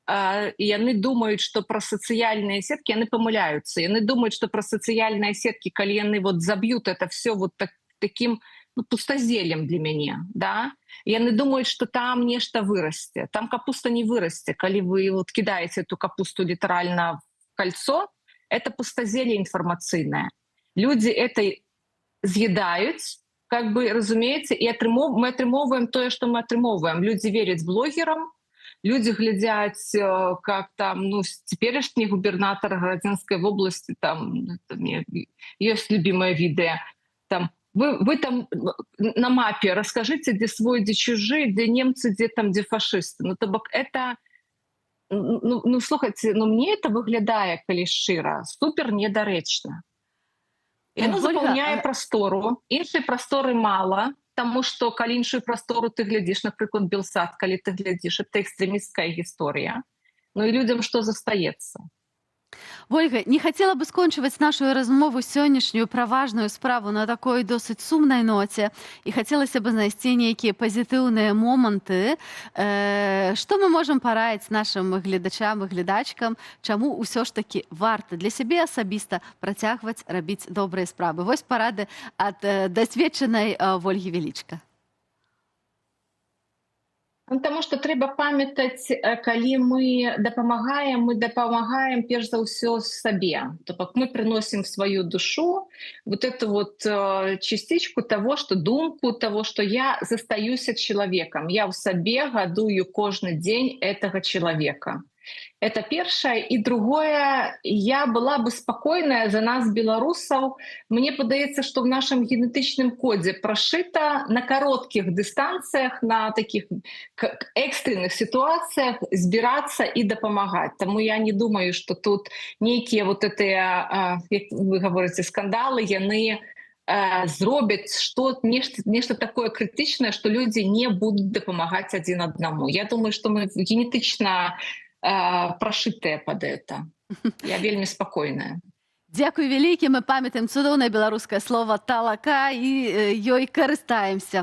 і яны думаюць, что пра сацыяльныя сеткі, яны памыляюцца, яны думаюць, что пра сацыяльныя сеткі, калі яны вот заб'ют это все вот так, таким, ну, пустазеллем для мяне, да, яны думаюць, что там нешта вырасце. Там капуста не вырасце. Калі вы вот кідаеце эту капусту літаральна в кольцо, это пустазелле інфармацыйнае. Люди это з'едаюць, как бы, разумееце, і мы атрымоўваем тое, что мы атрымоўваем. Люди вераць блогерам, люди глядзяць, как там, ну, цяперашні губернатор Гарадзенскай вобласці там, это мне ёсць любимое відэа, там вы там на мапе расскажите, дзе свой, дзе чужы, дзе немцы, дзе там, дзе фашисты. Ну, то бок это, ну, слухайте, ну, мне это выглядае, калі шчыра, супер недарэчна. Яно Ольга, запаўняе прастору, іншай прасторы мала, таму што калі іншую прастору ты глядзіш, напрыклад, Белсат, калі ты глядзіш, это экстрэмісцкая гісторыя. Ну і людзям што застаецца? Вольга, не хацела бы скончваць нашу размову сённяшнюю пра важную справу на такой досыць сумнай ноце, і хацелася бы знайсці нейкія пазітыўныя моманты. Што мы можам параіць нашым гледачам і гледачкам, чаму ўсё ж такі варта для сябе асабіста працягваць рабіць добрыя справы? Вось парады ад дасведчанай Вольгі Велічка. Ну, таму што трэба памятаць, калі мы дапамагаем, мы дапамагаем перш за ўсё сабе. То бок мы прыносім в сваю душу вот эту вот частичку того, что думку того, что я застаюся человеком. Я ў сабе гадую кожны дзень этого человека. Это першае. І другое, я была бы спакойная за нас, беларусаў. Мне падаецца, што в нашым генетычным кодзе прошыта на кароткіх дыстанцыях, на таких экстренных сітуацыях збірацца і дапамагаць. Таму я не думаю, что тут нейкія вот гэтыя, як вы гаворыце, скандалы, яны зробяць что нешта такое крытычнае, что людзі не будуць дапамагаць адзін аднаму. Я думаю, что мы генетычна прошитые под это. Я вельмі спакойная. Дзякуй вялікі, мы памятаем цудоўнае беларускае слово талака і ёй карыстаемся.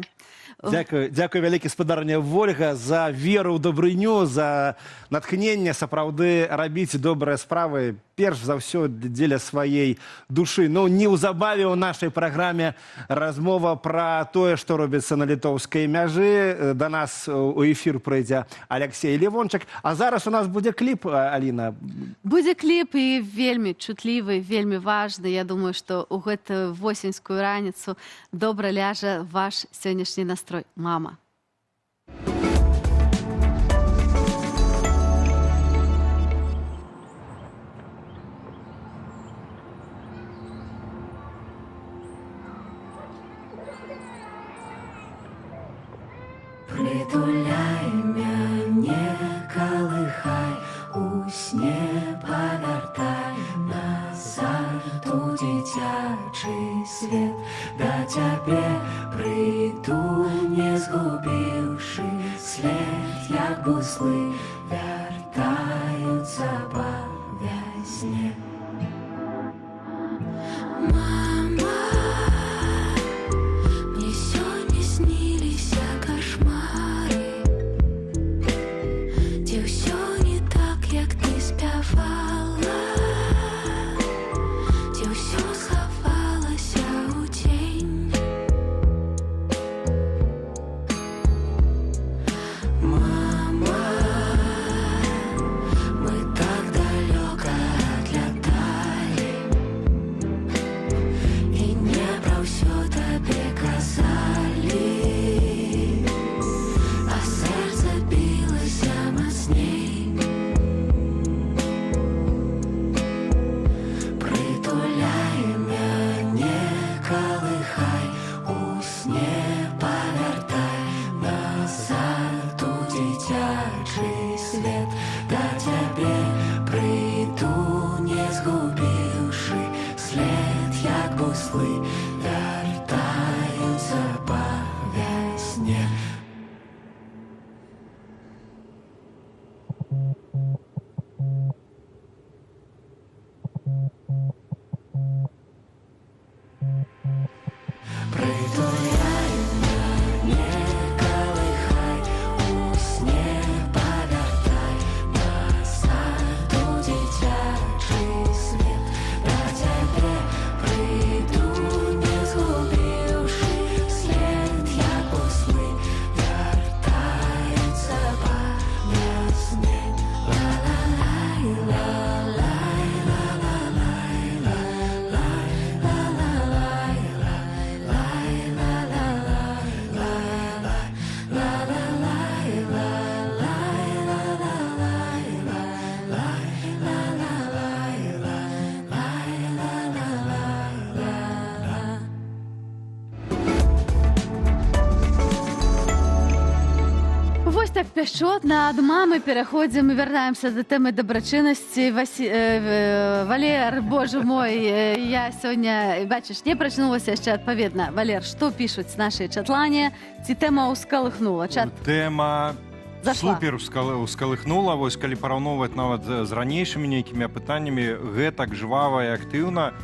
Дзякую, дзякую вялікі, спадарня Вольга, за веру ў дабрыню, за натхненне сапраўды рабіць добрыя справы, перш за ўсё дзеля сваей душы. Ну, неўзабаве ў нашай праграме размова пра тое, што робіцца на літоўскай мяжы. Да нас у эфір прыйдзе Алексей Левончык. А зараз у нас будзе кліп, Аліна. Будзе кліп, і вельмі чутлівы, вельмі важны. Я думаю, што ў гэтую восеньскую раніцу добра ляжа ваш сённяшні настрой. «Мама». Притуляй мяне, калыхай, у сне павяртай назад у дзіцячы свет. Да цябе прыйду, не згубіўшы след, як буслы вяртаюцца па вясне. Мама, мне сёння сніліся кашмары, дзе ўсё не так, як ты спявала, дзе ўсё схавалася ў цень. Мама, мы так далёка адляталі і не пра ўсё табе казалі, а сэрца білася мацней. Притуляй мяне, калыхай, у сне павяртай назад у дзіцячы свет. Да цябе прыйду, не згубіўшы след, як буслы вяртаюцца па вясне. Притуляй мяне, калыхай, у сне павяртай назад у дзіцячы свет. Да цябе прыйду, не згубіўшы след, як буслы вяртаюцца па вясне. Ла-ла-лай, ла-лай, ла-ла-лай, ла-лай, ла-ла-лай, ла-лай, ла-ла-лай, ла-лай, ла-ла-лай, ла-лай, ла-ла-лай, ла-лай, ла-ла-лай, ла-лай, ла-ла-лай, ла-ла. Вось так пяшчотна ад мамы пераходзім і вяртаемся да тэмы дабрачыннасці. Валер, боже мой, я сёння, бачыш, не прачнулася яшчэ адпаведна. Валер, што пішуць нашыя чатлане? Ці тэма ўскалыхнула? Чат Тэма Зашла. Супер ускалыхнула. Вось калі параўноўваць нават з ранейшымі нейкімі апытаннямі, гэтак жвава і актыўна,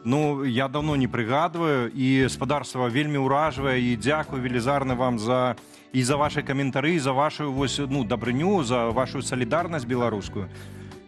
ну, я давно не прыгадваю. І спадарства вельмі ўражвае, і дзякую велізарны вам за ваши каментары, і за вашу вось, ну, дабрыню, за вашу салідарнасць беларускую.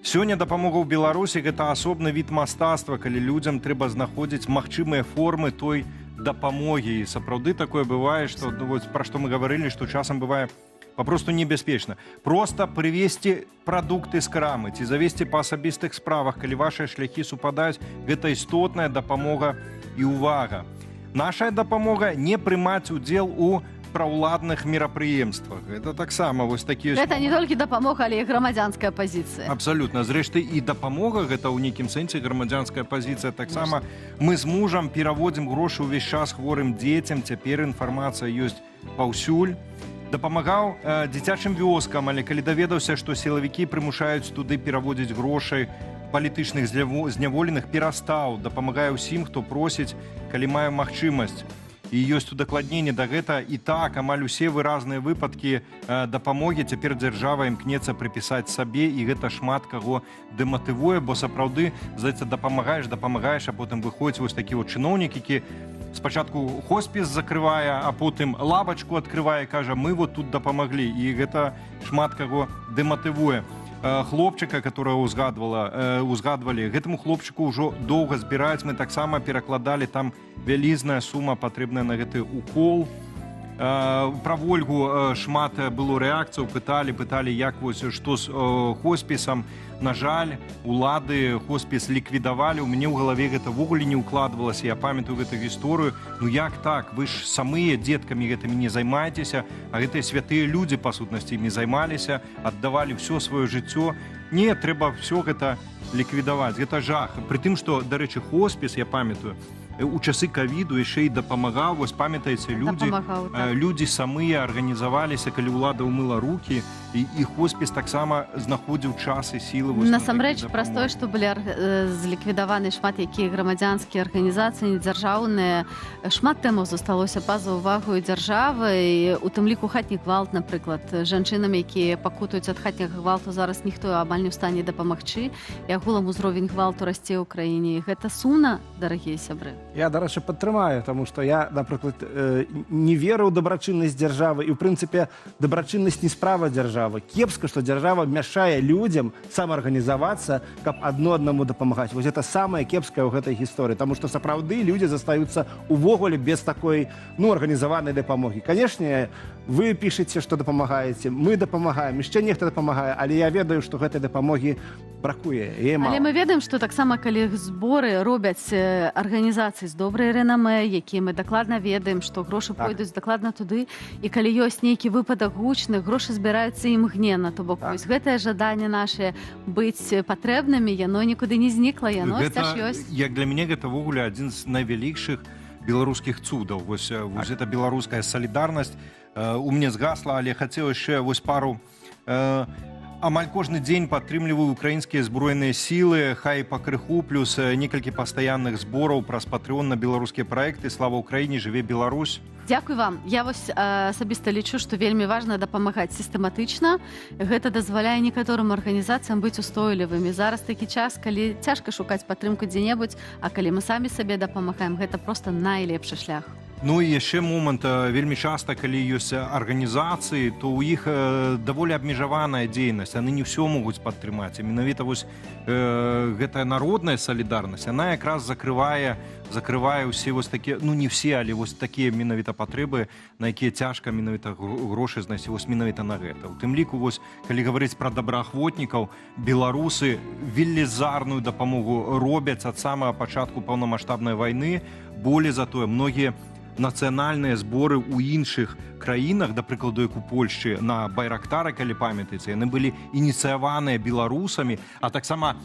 Сёння дапамога ў Беларусі — гэта асобны від мастацтва, калі людзям трэба знаходзіць магчымыя формы той дапамогі. І сапраўды такое бывае, што, ну, вось, пра што мы гаварылі, што часам бывае папросту небяспечна. Просто прывезці прадукты з крамы ці завесці па асабістых справах, калі вашыя шляхі супадаюць, гэта істотная дапамога і ўвага. Нашая дапамога — не прымаць удзел у праўладных мерапрыемствах. Гэта таксама вось такі ёсць Гэта не толькі дапамога, але і грамадзянская пазіцыя. Абсалютна. Зрэшты, і дапамога — гэта ў нейкім сэнсе грамадзянская пазіцыя таксама. Мы з мужам пераводзім грошы ўвесь час хворым дзецям, цяпер інфармацыя ёсць паўсюль. Дапамагаў дзіцячым вёскам, але калі даведаўся, што сілавікі прымушаюць туды пераводзіць грошы палітычных зняволеных, перастаў. Дапамагаю ўсім, хто просіць, калі маю магчымасць. І ёсць удакладненне да гэта: і так амаль усе выразныя выпадкі дапамогі цяпер дзяржава імкнецца прыпісаць сабе, і гэта шмат каго дэматывуе, бо сапраўды, здаецца, дапамагаеш, дапамагаеш, а потым выходзіць вось такі вот чыноўнік, які спачатку хоспіс закрывае, а потым лавачку открывае, кажа: «Мы вот тут дапамаглі», і гэта шмат каго дэматывуе. Хлопчыка, которого узгадвалі, гэтаму хлопчыку ўжо доўга збіраюць, мы таксама перакладалі, там вялізная сума патрэбная на гэты укол. Пра Вольгу шмат было рэакцыяў, пыталі, як вось, што з хоспісам. На жаль, улады хоспіс ліквідавалі. У мяне ў галаве гэта ўвогуле не ўкладвалася. Я памятаю гэту гісторыю. Ну як так? Вы ж самыя дзеткамі гэтымі не займаецеся, а гэтыя святыя людзі, па сутнасці, імі займаліся, аддавалі ўсё сваё жыццё. Не, трэба ўсё гэта ліквідаваць. Гэта жах. Пры тым, што, дарэчы, хоспіс, я памятаю, у часы кавіду яшчэ і дапамагаў, вось памятаеце, людзі Дапамагаў, так. Людзі самыя арганізаваліся, калі ўлада ўмыла рукі, і хоспіс таксама знаходзіў час і сілы вось на Насамрэч, такі праз тое, дапамогі. што былі зліквідаваны шмат якія грамадзянскія арганізацыі, недзяржаўныя, шмат тэмаў засталося па-за ўвагаю дзяржавы, і у тым ліку хатні гвалт, напрыклад. Жанчынам, якія пакутаюць ад хатняга гвалту, зараз ніхто амаль не ў стане дапамагчы, і агулам узровень гвалту расце ў краіне. Гэта сумна, дарагія сябры. Я, дарэчы, падтрымаю, таму што я, напрыклад, не веру ў дабрачыннасць дзяржавы, і, ў прынцыпе, дабрачыннасць не справа дзяржавы. Кепска, што дзяржава мяшае людзям самаарганізавацца, каб адно аднаму дапамагаць. Вось это самае кепскае ў гэтай гісторыі, таму што сапраўды людзі застаюцца увогуле без такой, ну, арганізаванай дапамогі. Канешне, вы пішаце, што дапамагаеце, мы дапамагаем, яшчэ нехта дапамагае, але я ведаю, што гэтай дапамогі бракуе. Яе мала. Але мы ведаем, што таксама, калі зборы робяць арганізацыі з добрай рэнамэ, якія мы дакладна ведаем, што грошы пойдуць дакладна туды, і калі ёсць нейкі выпадак гучны, грошы збіраюцца імгненна, то бок вось гэтае жаданне наше быць патрэбнымі, яно нікуды не знікла, яно Гэта, ж ёсць. як для мяне, гэта ўвогуле адзін з найвялікшых беларускіх цудаў. Вось гэта беларуская салідарнасць. У мяне згасла, але хацеў яшчэ вось пару. Амаль кожны дзень падтрымліваю украінскія збройныя сілы, хай па крыху, плюс некалькі пастаянных збораў праз Патрыон на беларускія праекты. Слава Украіне, жыве Беларусь! Дзякуй вам. Я вось асабіста лічу, што вельмі важна дапамагаць сістэматычна. Гэта дазваляе некаторым арганізацыям быць устойлівымі. Зараз такі час, калі цяжка шукаць падтрымку дзе-небудзь, а калі мы самі сабе дапамагаем, гэта просто найлепшы шлях. Ну і яшчэ момант: вельмі часта, калі ёсць арганізацыі, то ў іх даволі абмежаваная дзейнасць, яны не ўсё могуць падтрымаць, а менавіта вось гэтая народная салідарнасць, она якраз закрывае ўсе вось такія, ну, не все, але вось такія менавіта патрэбы, на якія цяжка менавіта грошы знайсці, вось менавіта на гэта. У тым ліку вось калі гаварыць пра добраахвотнікаў, беларусы велізарную дапамогу робяць ад самага пачатку паўнамасштабнай вайны. Болей за тое, многія нацыянальныя зборы ў іншых краінах, да прыкладу, як у Польшчы на байрактары, калі памятаеце, яны былі ініцыяваныя беларусамі, а таксама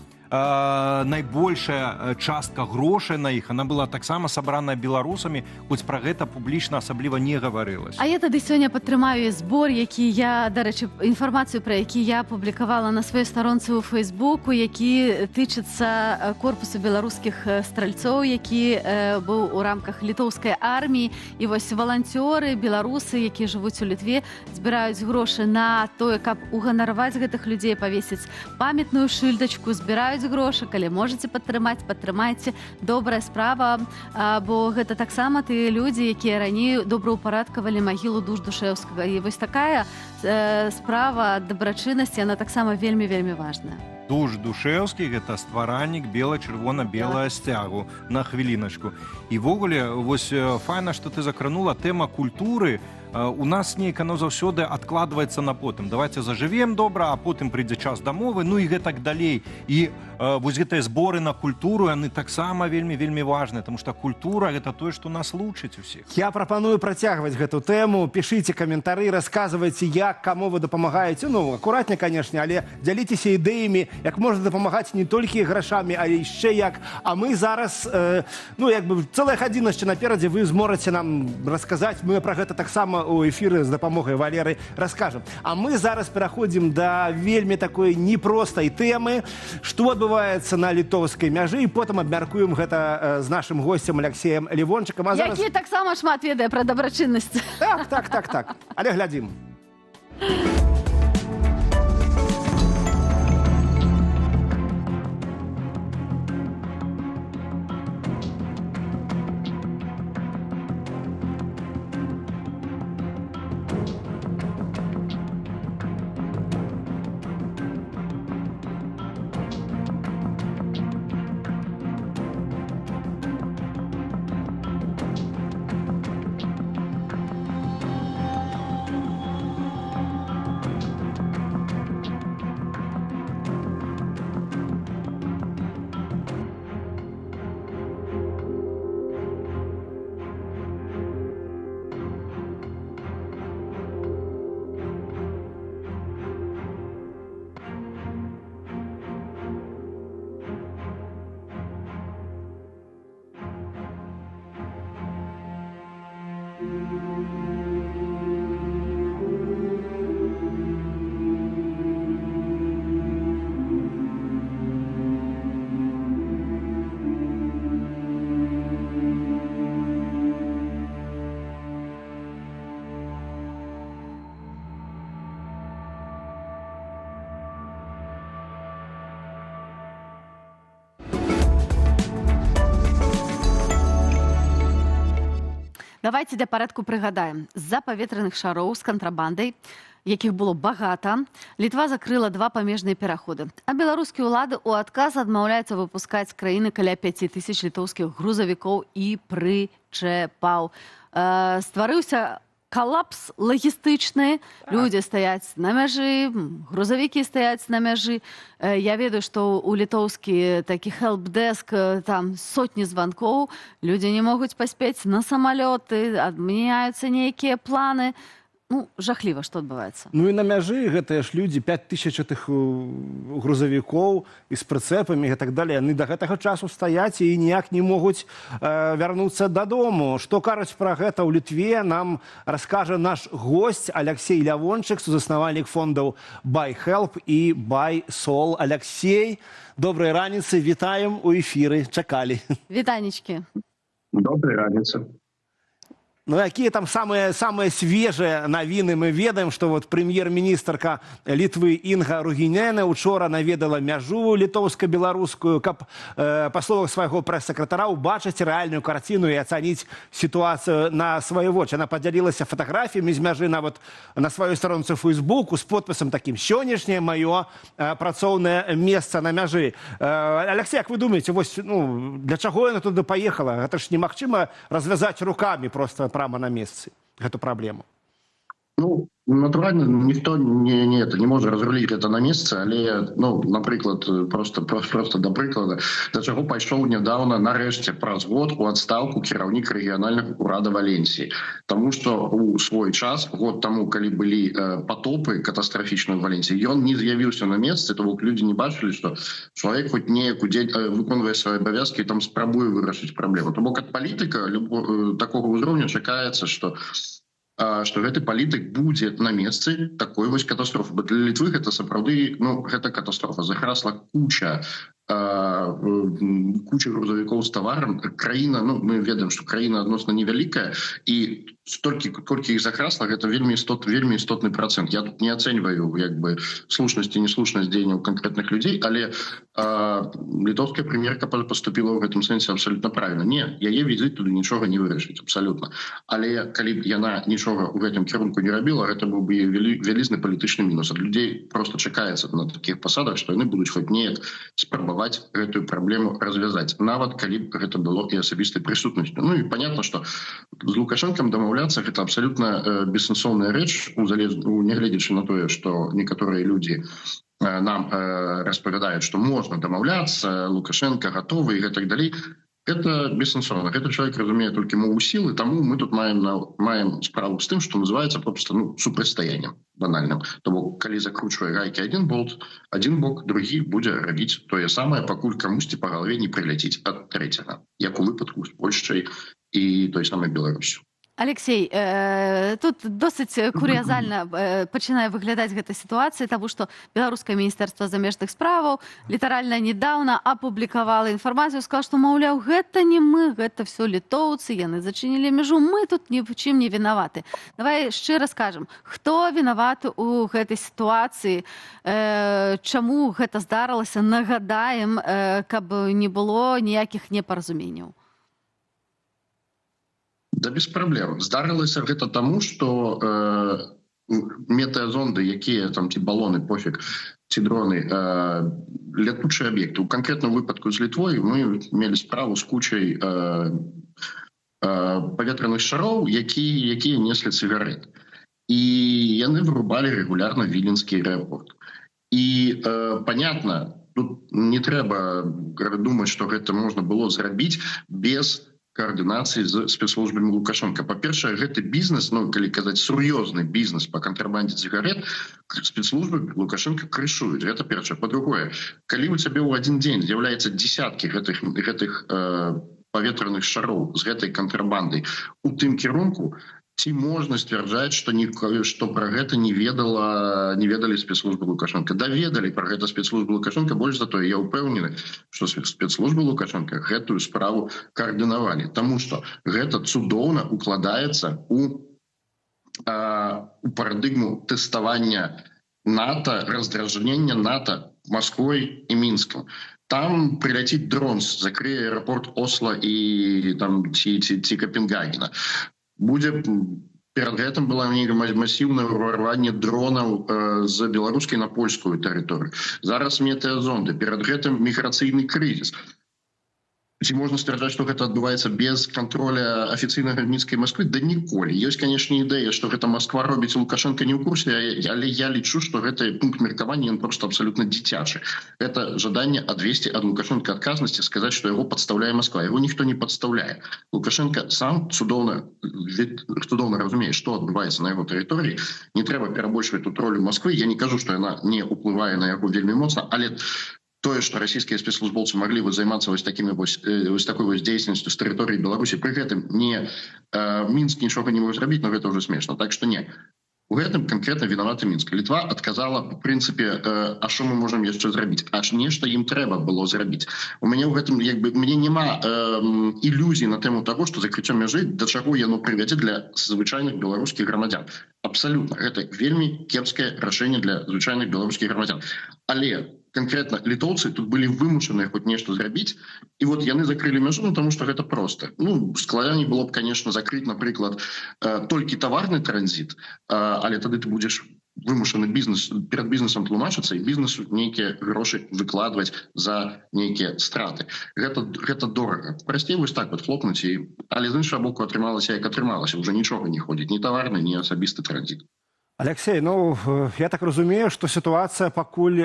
найбольшая частка грошай на іх, она была таксама сабраная беларусамі, хоць пра гэта публічна асабліва не гаварылася. А я тады сёння падтрымаю і збор, які я, дарэчы, інфармацыю пра які я публікавала на сваёй старонцы ў Фейсбуку, які тычыцца корпусу беларускіх стральцоў, які быў у рамках літоўскай арміі. І вось валанцёры, беларусы, якія жывуць у Літве, збіраюць грошы на тое, каб уганараваць гэтых людзей, павесіць памятную шыльдачку, збіраюць грошы, калі можаце падтрымаць, падтрымайце. Добрая справа, бо гэта таксама тыя людзі, якія раней добраўпарадкавалі магілу Душ-Душэўскага. І вось такая справа дабрачыннасці, яна таксама вельмі, вельмі важная. Душ Душэўскі — гэта стваральнік бела-чырвона-белага сцягу, на хвіліначку. І ўвогуле вось файна, што ты закранула тэма культуры. У нас неяк оно заўсёды адкладваецца на потым. Давайте зажывем добра, а потым прыйдзе час дамовы, ну і гэтак далей. І вось гэтыя зборы на культуру, яны таксама вельмі, вельмі важныя, потому что культура — гэта тое, што нас лучыць усіх. Я прапаную працягваць гэту тэму. Пішыце каментары, расказвайце, як, каму вы дапамагаеце. Ну, акуратна, канешне, але дзяліцеся ідэямі, як можна дапамагаць не толькі грашамі, але яшчэ як. А мы зараз, ну, як бы цэлая гадзіна яшчэ наперадзе, вы зможаце нам расказаць. Мы пра гэта таксама у эфіры з дапамогай Валеры раскажам. А мы зараз пераходзім да вельмі такой непростай тэмы, што адбываецца на літоўскай мяжы, і потым абмяркуем гэта з нашым госцем Алексеем Лявончыкам. А зараз Які таксама шмат ведае пра дабрачыннасць. Так. Але глядзім. Давайте для парадку прыгадаем. З-за паветраных шароў з кантрабандай, якіх было багата, Літва закрыла два памежныя пераходы. А беларускія ўлады ў адказ адмаўляюцца выпускаць з краіны каля 5000 літоўскіх грузавікоў і прычэпаў. Стварыўся калапс лагістычны, людзі стаяць на мяжы, грузавікі стаяць на мяжы. Я ведаю, што ў літоўскі такі хелп-дэск, там сотні званкоў, людзі не могуць паспець на самалёты, адмяняюцца нейкія планы. Ну, жахліва, што адбываецца. Ну і на мяжы гэтыя ж людзі, 5000 гэтых грузавікоў і з прыцэпамі і так далее, яны да гэтага часу стаяць і ніяк не могуць вярнуцца дадому. Што кажуць пра гэта ў Літве, нам раскажа наш гость Алексей Лявончык, сузаснавальнік фондаў BuyHelp і BuySol. Алексей, добрай раніцы, вітаем у эфіры, чакалі. Вітанечкі. Добрай раніцы. Ну, якія там самыя свежыя навіны? Мы ведаем, што вот прэм'ер-міністрка Літвы Інга Ругінене учора наведала мяжу літоўска-беларускую, каб, па словах свайго прэс-сакратара, убачыць рэальную карціну і ацаніць сітуацыю на свае вочы. Она падзялілася фатаграфіямі з мяжы нават на сваёй старонцы Фейсбуку з подпісам такім: «Сённяшняе маё працоўнае месца на мяжы». Алексей, як вы думаеце, вось, ну, для чаго яна туды паехала? Гэта ж немагчыма развязаць рукамі проста прама на месцы гэту праблему. Ну, натуральна, ніхто не это не можа разруліць гэта на месцы, але, ну, напрыклад, просто да прыклада, да чаго пайшоў нядаўна нарэшце праз год у адстаўку кіраўнік рэгіянальнага урада Валенсіі, таму что у свой час, год таму, калі былі патопы катастрафічныя ў Валенсіі, ён не з'явіўся на месцы, то бок людзі не бачылі, что чалавек хоць неяк у дзень выконвае свае абавязкі, там спрабуе вырашыць праблему. То бок ад палітыка такога ўзроўню чакаецца, что гэты палітык будзе на месцы такой вось катастрофы, бо для Літвы гэта сапраўды, ну, гэта катастрофа: захрасла куча грузавікоў з таварам. Краіна, ну, мы ведаем, что краіна адносна невялікая, і столькі, колькі іх захрасла, гэта вельмі істотны працэнт. Я тут не ацэньваю як бы слушнасць і неслушнасць дзеянняў канкрэтных людзей, але літоўская прэм'ерка поступила ў гэтым сэнсе абсолютно правильно. Не, яе візіт туды нічога не вырашыць абсолютно, але калі б яна нічога ў гэтым кірунку не рабіла, гэта быў бы вялізны палітычны мінус. Ад людзей просто чакаецца на таких пасадах, што яны будуць хоць неяк спрабаваць гэтую праблему развязаць, нават калі б гэта было і асабістай прысутнасцю. Ну і понятно, что з Лукашэнкам дамаўляцца — гэта абсолютно бессэнсоўная рэч, у нягледзячы на тое, что некаторыя людзі нам распавядаюць, что можна дамаўляцца, Лукашенко гатовы і гэтак далей. Это бессэнсоўна. Гэты чалавек разумее толькі мову сілы, таму мы тут маем справу з тым, что называется просто, ну, супрацьстаяннем банальным. То бок калі закручвае гайкі один болт, один бок, другі будзе рабіць тое самае, пакуль камусьці па галаве не прыляціць ад трэцяга, як у выпадку з Польшчай і той самай Беларусю. Алексей, тут досыць курыязальна пачынае выглядаць гэта сітуацыя, таму што беларускае міністэрства замежных справаў літаральна недавно апублікавала інфармацыю, сказала, што, маўляў, гэта не мы, гэта все літоўцы, яны зачынілі мяжу, мы тут ні в чым не вінаваты. Давай шчыра скажам, хто вінаваты ў гэтай сітуацыі, чаму гэта здарылася, нагадаем, каб не было ніякіх непаразуменняў. Да без праблем. Здарылася гэта таму, что метэазонды, якія там, ці балоны, пофиг, ці дроны, лятучыя аб'екты. У канкрэтным выпадку з Літвой мы мелі справу з кучай паветраных шароў, якія неслі цыгарэт. І яны вырубалі рэгулярна Віленскі аэрапорт. І понятно, тут не трэба думаць, что гэта можна было зрабіць без каардынацыі з спецслужбамі Лукашенко. Па-першае, гэты бізнес, ну, калі казаць, сур'ёзны бізнес по кантрабандзе цыгарэт спецслужбы Лукашенко крышуюць. Гэта першае. Па-другое, калі у цябе ў адзін дзень з'яўляецца десяткі гэтых паветраных шароў з гэтай кантрабандай у тым кірунку, ці можна сцвярджаць, что про гэта не ведалі спецслужбы Лукашенко? Даведалі про гэта спецслужбы Лукашенко. Больш за тое, я ўпэўнены, что спецслужбы Лукашенко гэтую справу каардынавалі, таму что гэта цудоўна укладаецца у парадыгму тэставання НАТО, раздражнення НАТО Москвой і Мінском. Там прилетит дрон, закрые аэропорт Осло і там ці Копенгагена. Будзе, перад гэтым была нейкае масіўнае ўварванне дронаў з беларускай на польскую тэрыторыю, зараз метэазонды, перад гэтым міграцыйны крызіс. Ці можна сцвярджаць, што гэта адбываецца без кантроля афіцыйнага Мінскай Москвы? Да ніколі. Ёсць, конечно, ідэя, што гэта Москва робіць, Лукашенко не ў курсе, але я лічу, што гэты пункт меркавання, ён просто абсолютно дзіцячы. Это жаданне адвесці ад Лукашенко адказнасці, сказаць, што яго падстаўляе Москва. Его ніхто не падстаўляе. Лукашенко сам цудоўна разумее, што адбываецца на яго тэрыторыі. Не трэба перабольшваць тут ролю Москвы. Я не кажу, што яна не уплывае на яго вельмі моцна, але тое, что расійскія спецслужбоўцы могли вот займацца вось такой вось дзейнасцю з тэрыторыі Беларусі, пры гэтым не Мінск нічога не можа зрабіць, но гэта уже смешно. Так что не, у гэтым конкретно виноваты Мінск. Літва адказала, в прынцыпе, а що мы можем яшчэ зрабіць? Аж нешта ім трэба было зрабіць. У мяне ў гэтым як бы мне няма ілюзій на тэму того, что закрыццё мяжы, да чаго яно прывядзе для звычайных беларускіх грамадзян. Абсолютно, гэта вельмі кепскае рашэнне для звычайных беларускіх грамадзян, але конкретно літоўцы тут былі вымушаныя хоць нешта зрабіць, і вот яны закрылі мяжу, ну, тому что гэта просто. Ну, складаней было б, конечно, закрыть, напрыклад, толькі таварны транзит, але тады ты будешь вымушаны перад бізнесам тлумачыцца і бізнесу нейкія грошы выкладваць за нейкія страты. Гэта дорага. Прасцей вось так вот хлопнуць. І але з іншага боку, атрымалася як атрымалася: уже нічога не ходзіць, ні таварны, ні асабісты транзит. Алексей, ну, я так разумею, што сітуацыя пакуль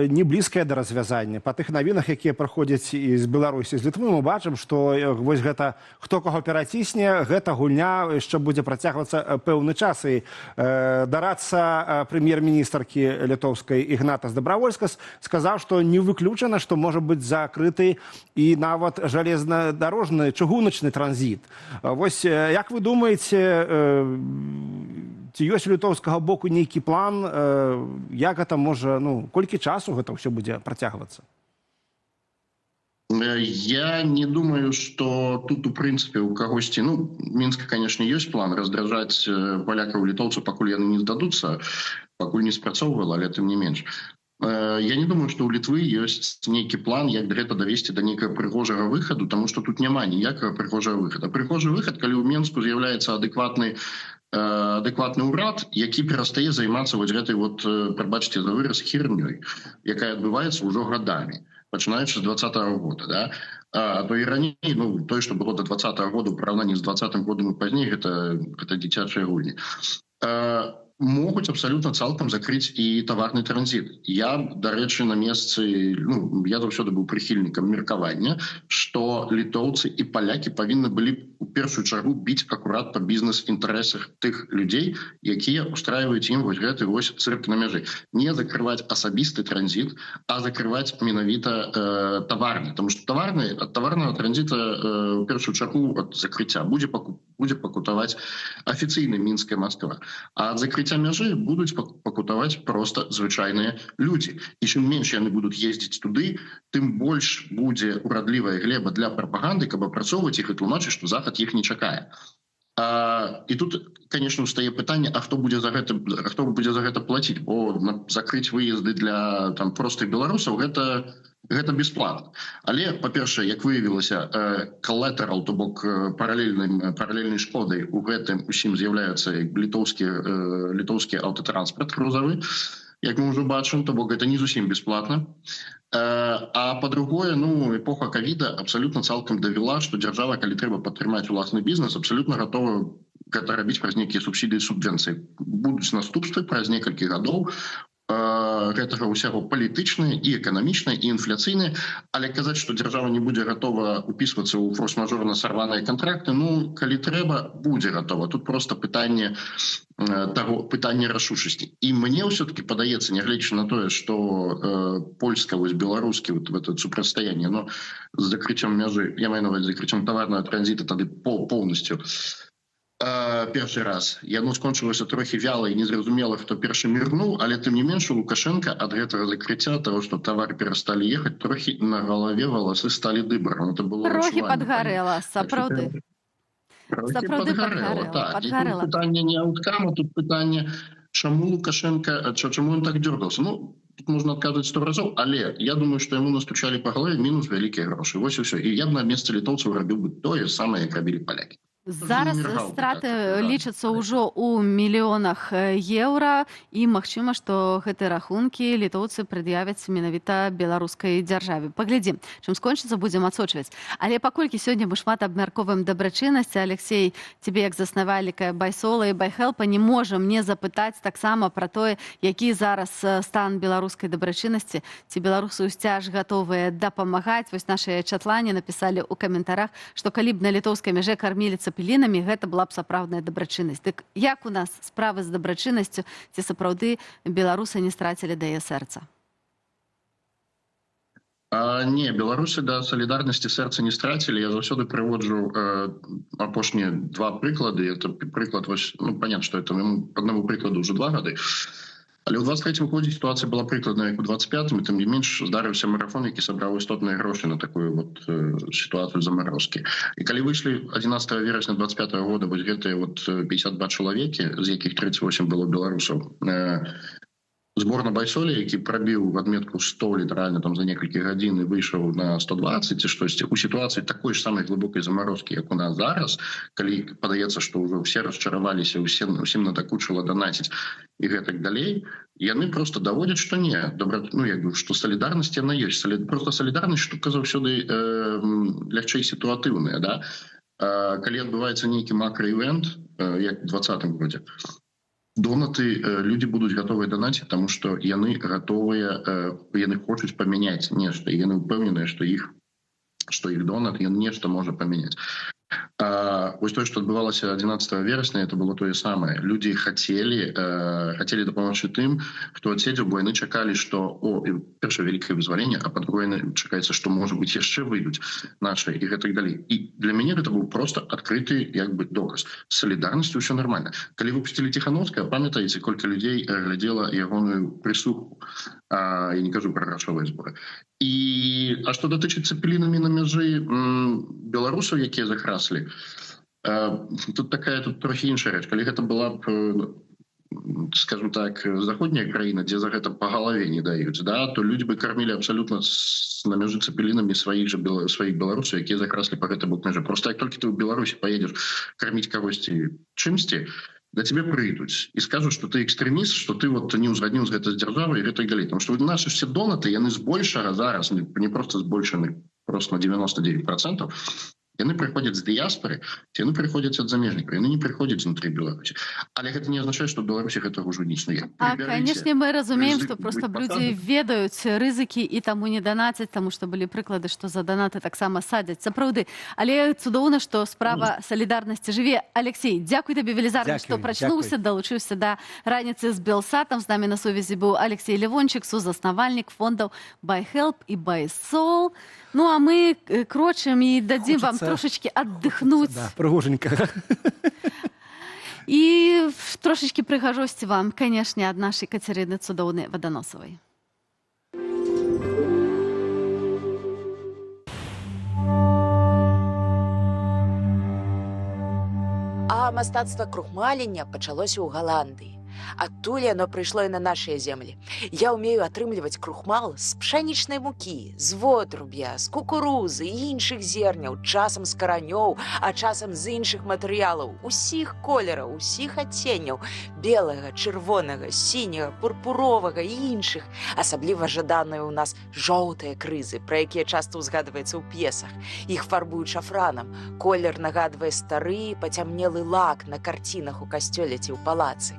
не блізкая да развязання. Па тых навінах, якія праходзяць і з Беларусі, з Літвы, мы бачым, што вось гэта хто каго перацісне, гэта гульня яшчэ будзе працягвацца пэўны час. І дарадца прэм'ер-міністркі літоўскай Ігнатас Дабравольскас сказаў, што не выключана, што можа быць закрыты і нават жалезнадорожны, чыгуначны транзіт. Вось як вы думаеце, ці ёсць у літоўскага боку нейкі план, як гэта можа, ну, колькі часу гэта ўсё будзе працягвацца? Я не думаю, что тут, у прынцыпе, у кагосьці, ну, Мінска, конечно, ёсць план раздражаць палякаў, літоўцаў, пакуль яны не здадуцца, пакуль не спрацоўвала, але тым не менш. Я не думаю, что у Літвы ёсць нейкі план, як гэта давесці да нейкага прыгожага выхаду, тому что тут няма ніякага прыгожага выхада. Прыгожы выхад, калі ў Менску з'яўляецца адэкватны ўрад, які перастае займацца вось гэтай вот, прабачце за выраз, хернёй, якая адбываецца ўжо гадамі, пачынаючы з 20-го года, да? А то і раней, ну, тое, што было до 20-го года, у параўнанні з 20-м годам і пазней, гэта дзіцячыя гульні. Могуць абсалютна цалкам закрыць і таварны транзіт. Я, дарэчы, на месцы, ну, я заўсёды быў прыхільнікам меркавання, што літоўцы і палякі павінны былі б у першую чаргу біць акурат па бізнес-інтарэсах тых людзей, якія устраиваюць ім вось гэты вось цырк на мяжы. Не закрываць асабісты транзіт, а закрываць менавіта таварны, потому что от таварнага транзіта у першую чаргу ад закрыцця будзе пакутаваць афіцыйны Мінская Москва, а ад закрыцця мяжы будуць пакутаваць просто звычайныя людзі. І чым менш яны будуць ездзіць туды, тым больш будзе урадлівая глеба для прапаганды, каб апрацоўваць іх і тлумачыць, што Захад іх не чакае. І тут, конечно, устае пытанне, а хто будзе за гэта плаціць, бо закрыць выезды для там простых беларусаў гэта бесплатно. Але, па-першае, як выявілася, collateral, то бок паралельнай шкодай у гэтым усім з'яўляюцца літоўскі аўтатранспарт грузавы, як мы ўжо бачым, то бок гэта не зусім бесплатно. А па-другое, ну, эпоха ковіда абсалютна цалкам давяла, што дзяржава, калі трэба падтрымаць уласны бізнес, абсалютна гатова гэта рабіць праз нейкія субсідыі, субвенцыі. Будуць наступствы праз некалькі гадоў гэтага ўсяго, палітычныя і эканамічныя, і інфляцыйныя, але казаць, што дзяржава не будзе гатова упісвацца ў форс-мажорна сарваныя кантракты, ну, калі трэба, будзе гатова. Тут просто пытанне таго, пытанне рашучасці. І мне ўсё-таки падаецца, нягледзячы на тое, што польска вось беларускі вот в это супрацьстаянне, но з закрыццём мяжы, я маю на увазе закрыццём таварнага транзіта тады полностью, першы раз яно скончылася трохі вяла і незразумела, хто першы мірнуў, але тым не менш у Лукашенко ад гэтага закрыцця, того, что товары перасталі ехаць, трохі на галаве валасы сталі дыбарам. Это было Трохі адчувальна. падгарэла, сапраўды. Трохі Сапраўды падгарэла, падгарэла, так. І тут падгарэла. пытанне не ауткама, тут пытанне, чаму Лукашенко, чаму он так дергался. Ну, тут можна адказваць сто разоў, але я думаю, что яму настучалі па галаве: мінус вялікія грошы. Вось і ўсё. І я б на месцы літоўцаў рабіў бы тое самае, як рабілі палякі. Зараз Не рваў бы страты так, да. лічацца ўжо ў мільёнах еўра, і магчыма, што гэтыя рахункі літоўцы прад'явяць менавіта беларускай дзяржаве. Паглядзім, чым скончыцца, будзем адсочваць. Але паколькі сёння мы шмат абмяркоўваем дабрачыннасць, Алексей, цябе як заснавальніка Байсола і Байхелпа не можам не запытаць таксама пра тое, які зараз стан беларускай дабрачыннасці, ці беларусы ўсцяж гатовыя дапамагаць. Вось нашыя чатлане напісалі ў каментарах, што калі б на літоўскай мяжэ кармілі цэпелінамі, гэта была б сапраўдная дабрачыннасць. Дык як у нас справы з дабрачыннасцю, ці сапраўды беларусы не страцілі да яе сэрца? Не, беларусы да салідарнасці сэрца не страцілі. Я заўсёды прыводжу апошнія два прыклады. Это прыклад вось, ну, понятно, что это одному прыкладу уже 2 гады. Але ў 23 годзе сітуацыя была прыкладная як у 25, і тым не менш здарыўся марафон, які сабраў істотныя грошы на такую вот сітуацыю замарозкі. І калі выйшлі 11 верасня 25 года вось гэтыя вот 52 чалавекі, з якіх 38 было беларусаў, збор на Байсоле, які прабіў адметку 100 літаральна там за некалькі гадзін і выйшаў на 120 ці штосьці, у сітуацыі такой ж самай глыбокай замарозкі, як у нас зараз, калі падаецца, што ўжо все расчараваліся, усім надакучыла данаціць і гэтак далей, яны просто даводзяць, што не добра, ну, як бы, што салідарнасць яна ёсць. Просто салідарнасць штука заўсёды лягчэй сітуатыўная, да? Калі адбываецца нейкі макраівент, як 20-м годзе. Донаты, людзі будуць гатовыя данаціць, таму што яны гатовыя, яны хочуць памяняць нешта, і яны ўпэўненыя, што іх донат, ён нешта можа памяняць. Вось тое, што адбывалася 11 верасня, это было тое самае. Людзі хацелі дапамагчы тым, хто адседзеў, бо яны чакалі, што першае вялікае вызваленне, а па-другое чакаецца, што можа быць яшчэ выйдуць нашы і гэтак далей. І для мяне гэта быў просто адкрыты як бы доказ. З салідарнасцю ўсё нармальна. Калі выпусцілі Ціханоўскага, памятаеце, колькі людзей глядзела ягоную прысудку. Я не кажу пра грашовыя зборы. А што датычыцца цэпелінамі на мяжы беларусаў, якія захраслі, тут такая тут трохі іншая рэч. Калі гэта была б, скажем так, заходняя краіна, дзе за гэта па галаве не даюць, да, то людзі бы кармілі абсалютна на мяжы цэпелінамі сваіх беларусаў, якія захраслі па гэты бок мяжы. Просто як толькі ты ў Беларусі паедзеш карміць кагосьці чымсьці, да тебе прыйдуць і скажуць, што ты экстрэміст, што ты вот не ўзгадніў з гэта з дзяржавай і гэтак далей. Потому что наши все донаты, яны збольшага зараз, не просто збольшаны, просто на 99%, яны прыходзяць з дыяспоры, ці яны прыходзяць ад замежнікаў, яны не прыходзяць знутры Беларусі. Але гэта не азначае, што ў Беларусі гэтага ўжо не існуе. А, канешне, мы разумеем, што просто людзі ведаюць рызыкі і таму не данацяць, таму што былі прыклады, што за данаты таксама садзяць. Сапраўды. Але цудоўна, што справа салідарнасці жыве. Алексей, дзякуй табе велізарна, што прачнуўся, далучыўся да раніцы з Белсатам. З намі на сувязі быў Алексей Левончык, сузаснавальнік фондаў BuyHelp і BuySoul. Ну, а мы крочым і дадзім вам трошечки отдохнуть. Да, прыгоженька. І трошечки прыгажосці вам, канешне, ад нашай Кацярыны Цудоўнай Ваданосавай. А мастацтва крухмалення пачалося ў Галандыі. Адтуль яно прыйшло і на нашыя землі. Я ўмею атрымліваць крухмал з пшанічнай мукі, з вотруб'я, з кукурузы і іншых зерняў, часам з каранёў, а часам з іншых матэрыялаў, усіх колераў, усіх адценняў, белага, чырвонага, сіняга, пурпуровага і іншых. Асабліва жаданыя ў нас жоўтыя крызы, пра якія часта ўзгадваецца ў п'есах. Іх фарбуюць шафранам. Колер нагадвае стары, пацямнелы лак на карцінах у касцёле ці ў палацы.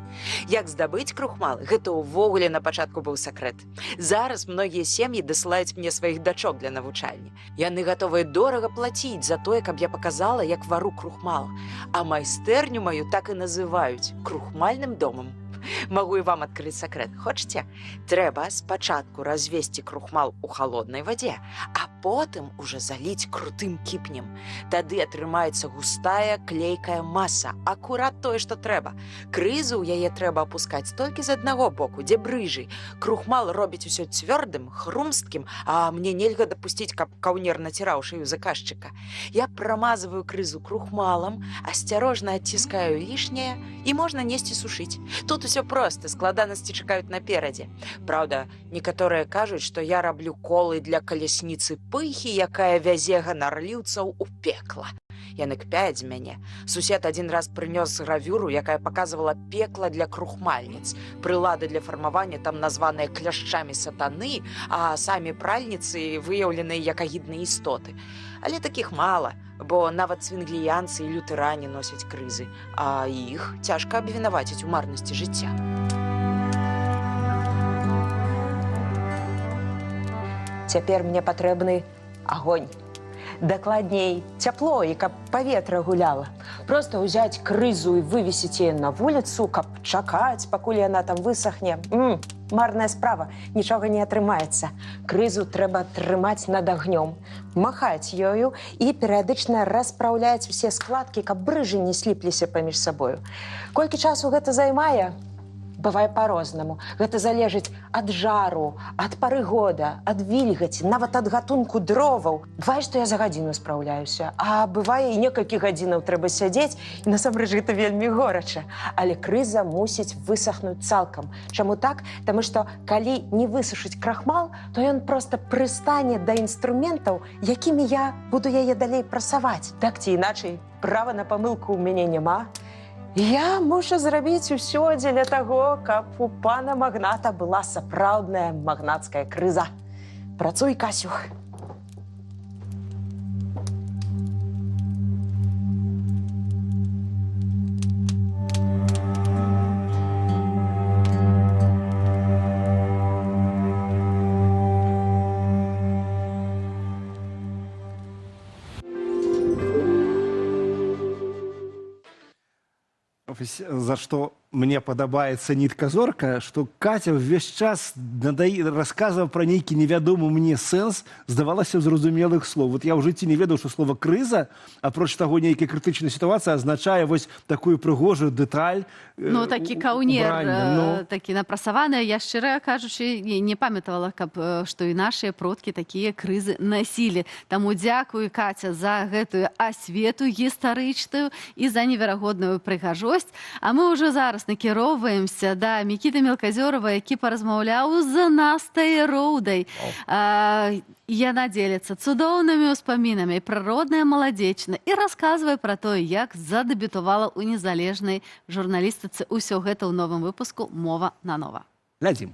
Як здабыць крухмал, гэта ўвогуле на пачатку быў сакрэт. Зараз многія сем'і дасылаюць мне сваіх дачок для навучання. Яны гатовыя дорага плаціць за тое, каб я паказала, як вару крухмал. А майстэрню маю так і называюць крухмальным домам. Магу і вам адкрыць сакрэт. Хочаце? Трэба спачатку развесці крухмал у халоднай вадзе, а потым уже заліць крутым кіпнем. Тады атрымаецца густая клейкая маса, акурат тое, што трэба. Крызу ў яе трэба апускаць толькі з аднаго боку, дзе брыжы. Крухмал робіць усё цвёрдым, хрумсткім, а мне нельга дапусціць, каб каўнер націраў шыю заказчыка. Я прамазваю крызу крухмалам, асцярожна адціскаю лішняе, і можна несці сушыць. Тут усё проста, складанасці чакаюць наперадзе. Праўда, некаторыя кажуць, што я раблю колы для калясніцы пыхі, якая вязе ганарліўцаў у пекла. Яны кпяць з мяне. Сусед адзін раз прынёс гравюру, якая паказвала пекла для крухмальніц. Прылады для фармавання там названыя кляшчамі сатаны, а самі пральніцы выяўленыя як агідныя істоты. Але такіх мала, бо нават цвінгліянцы і лютэране носяць крызы, а іх цяжка абвінаваціць у марнасці жыцця. Цяпер мне патрэбны агонь. Дакладней, цяпло і каб паветра гуляла. Проста ўзяць крызу і вывесіць яе на вуліцу, каб чакаць, пакуль яна там высахне. Марная справа, нічога не атрымаецца. Крызу трэба трымаць над агнём, махаць ёю і перыядычна распраўляць усе складкі, каб брыжы не сліпліся паміж сабою. Колькі часу гэта займае? Бывае па-рознаму. Гэта залежыць ад жару, ад пары года, ад вільгаці, нават ад гатунку дроваў. Бывае, што я за гадзіну спраўляюся, а бывае і некалькі гадзінаў трэба сядзець, і насамрэч гэта вельмі горача. Але крыза мусіць высахнуць цалкам. Чаму так? Таму што калі не высушыць крахмал, то ён проста прыстане да інструментаў, якімі я буду яе далей прасаваць. Так ці іначай, права на памылку ў мяне няма. Я мушу зрабіць усё дзеля таго, каб у пана магната была сапраўдная магнацкая крыза. Працуй, Касюх. Вось за што мне падабаецца нітка зорка, што Катя ўвесь час расказваў пра нейкі невядомы мне сэнс, здавалася, зразумелых слоў. Вот я ў жыцці не ведаў, што слова «крыза», апроч таго, нейкая крытычная сітуацыя, азначае вось такую прыгожую дэталь Ну, такі каўнер, убрання. Ну. Такі напрасаваны. Я, шчыра кажучы, не памятавала, каб што і нашыя продкі такія крызы насілі. Таму дзякую, Каця, за гэтую асвету гістарычную і за неверагодную прыгажосць. А мы ўжо зараз накіроўваемся да Мікіты Мелказёрова, які паразмаўляў з Настай Роўдай. Яна дзеліцца цудоўнымі ўспамінамі пра роднае Маладзечна і расказвае пра тое, як задэбютавала ў незалежнай журналістыцы. Усё гэта ў новым выпуску «Мова нанова». Глядзім.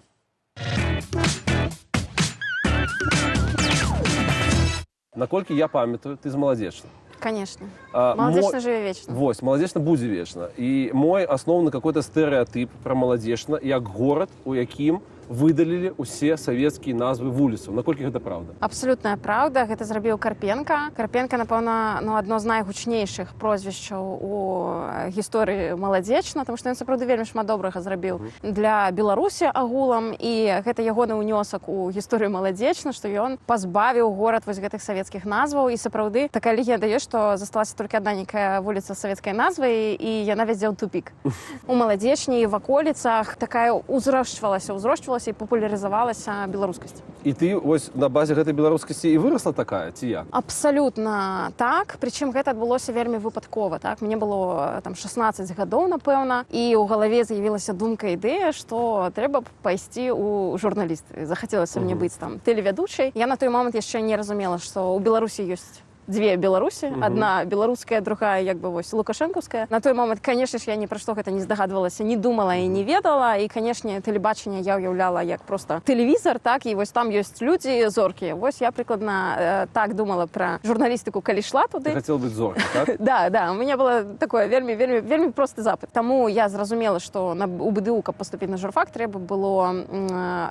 Наколькі я памятаю, ты з Маладзечна. Конечно. А, Маладзечна жыве вечна. Вось, Маладзечна будзе вечна. І мой асноўны какой-то стэрэатып пра Маладзечна як горад, у якім выдалілі ўсе савецкія назвы вуліцаў. Наколькі гэта праўда? Абсалютная праўда. Гэта зрабіў Карпенка. Карпенка, напэўна, ну, адно з найгучнейшых прозвішчаў у гісторыі Маладзечна, таму што ён сапраўды вельмі шмат добрага зрабіў для Беларусі агулам, і гэта ягоны ўнёсак у гісторыю Маладзечна, што ён пазбавіў горад вось гэтых савецкіх назваў. І сапраўды такая легенда ёсць, што засталася толькі адна нейкая вуліца з савецкай назвай, і яна вядзе ў тупік. У Маладзечні і ваколіцах такая ўзрошчвалася і папулярызавалася беларускасць. І ты вось на базе гэтай беларускасці і вырасла такая, ці як? Абсалютна так. Прычым гэта адбылося вельмі выпадкова. Так? Мне было там 16 гадоў, напэўна, і ў галаве з'явілася думка, ідэя, што трэба б пайсці ў журналісты. Захацелася мне быць там тэлевядучай. Я на той момант яшчэ не разумела, што ў Беларусі ёсць дзве Беларусі, адна беларуская, другая як бы вось лукашэнкаўская. На той момант, конечно ж, я ні пра што гэта не здагадвалася, не думала і не ведала. І, конечно, тэлебачанне я ўяўляла як просто тэлевізор, так, і вось там ёсць людзі, зоркі. Вось я прыкладна так думала пра журналістыку, калі шла туды. Ты хацела быць зоркай, так? Да, у меня было такое вельмі, вельмі, вельмі просты запыт. Таму я зразумела, што у БДУ, каб паступіць на журфак, трэба было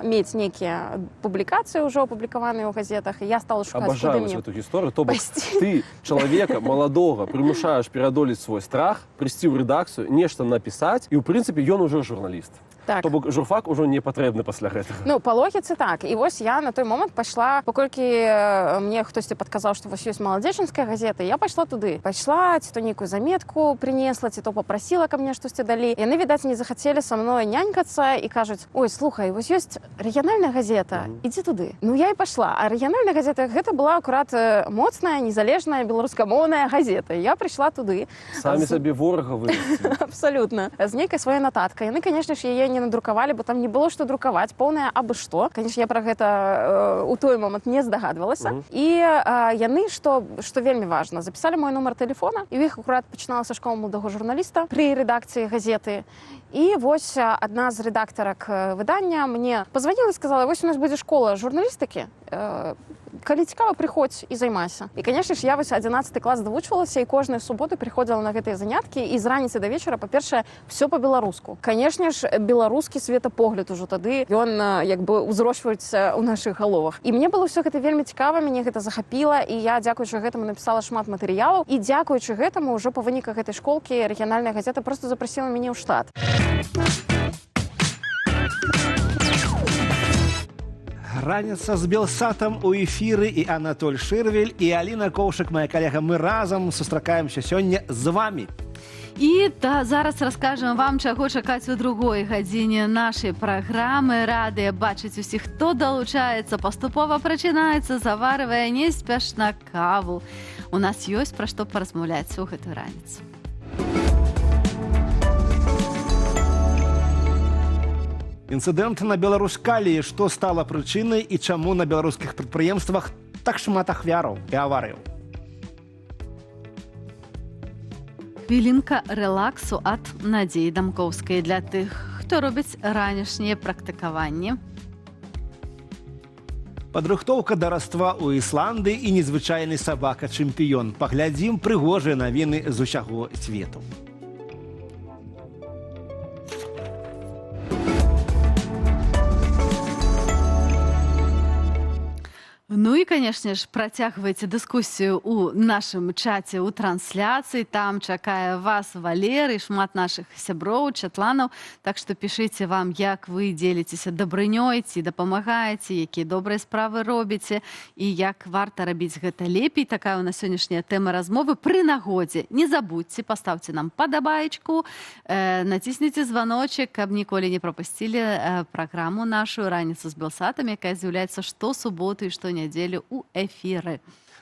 мець нейкія публікацыі ўжо апублікаваныя ў газетах. І я стала шукаць, Абажаю куды вось мне гэту гісторыю. То бок пайсці. ты чалавека маладога прымушаеш пераадолець свой страх, прыйсці ў рэдакцыю, нешта напісаць, і ў прынцыпе ён ужо журналіст. Так. То бок журфак ужо не патрэбны пасля гэтага. Ну, па логіцы так. І вось я на той момант пайшла, паколькі мне хтосьці падказаў, што вось ёсць маладзечанская газета, я пайшла туды. Пайшла, ці то нейкую заметку прынесла, ці то папрасіла, каб мне штосьці далі. Яны, відаць, не захацелі са мной нянькацца і кажуць: «Ой, слухай, вось ёсць рэгіянальная газета, ідзі туды». Ну, я і пайшла. А рэгіянальная газета гэта была акурат моцная, незалежная беларускамоўная газета. І я прыйшла туды. Самі сабе ворага вырасцілі. Абсалютна. З нейкай сваёй нататкай. Яны, конечно ж, яе не надрукавалі, бо там не было што друкаваць, поўнае абы што. Конечно, я пра гэта у той момант не здагадвалася. І яны, што вельмі важна, запісалі мой нумар тэлефона, і ў іх акурат пачыналася школа маладога журналіста пры рэдакцыі газеты. І вось адна з рэдактарак выдання мне пазваніла і сказала: «Вось у нас будзе школа журналістыкі, калі цікава, прыходзь і займайся». І, конечно ж, я вось 11 клас давучвалася і кожную суботу прыходзіла на гэтыя заняткі, і з раніцы да вечара, па-першае, все по-беларуску. Конечно ж, беларускі светапогляд ужо тады ён як бы ўзрошчваецца ў нашых галовах. І мне было ўсё гэта вельмі цікава, мяне гэта захапіла, і я, дзякуючы гэтаму, напісала шмат матэрыялаў, і дзякуючы гэтаму ўжо па выніках гэтай школкі рэгіянальная газета просто запрасіла мяне ў штат. Раніца з Белсатам у эфіры, і Анатоль Шырвель, і Аліна Коўшык, моя калега. Мы разам сустракаемся сёння з вами. І та зараз раскажам вам, чаго чакаць у другой гадзіне нашай праграмы. Радыя бачыць усіх, хто далучаецца, паступова прачынаецца, заварвае неспешна каву. У нас ёсць пра што паразмаўляць у гэтую раніцу. Інцыдэнт на Беларуськаліі, што стала прычынай і чаму на беларускіх прадпрыемствах так шмат ахвяраў і аварыяў. Хвілінка рэлаксу ад Надзеі Дамкоўскай для тых, хто робіць ранішнія практыкаванні. Падрыхтоўка да раства ў Ісландыі і незвычайны сабака-чэмпіён. Паглядзім прыгожыя навіны з усяго свету. Ну і, конечно ж, працягвайце дыскусію ў нашым чаце ў трансляцыі. Там чакае вас Валер і шмат нашых сяброў, чатланаў. Так што пішыце вам, як вы дзеліцеся дабрынёй ці дапамагаеце, якія добрыя справы робіце і як варта рабіць гэта лепей. Такая ў нас сённяшняя тэма размовы. Пры нагодзе не забудьце, пастаўце нам падабаечку, націсніце званочак, каб ніколі не прапусцілі праграму нашу «Раніцу з Белсатам», якая з'яўляецца штосуботу і штонядзелю ў эфіры.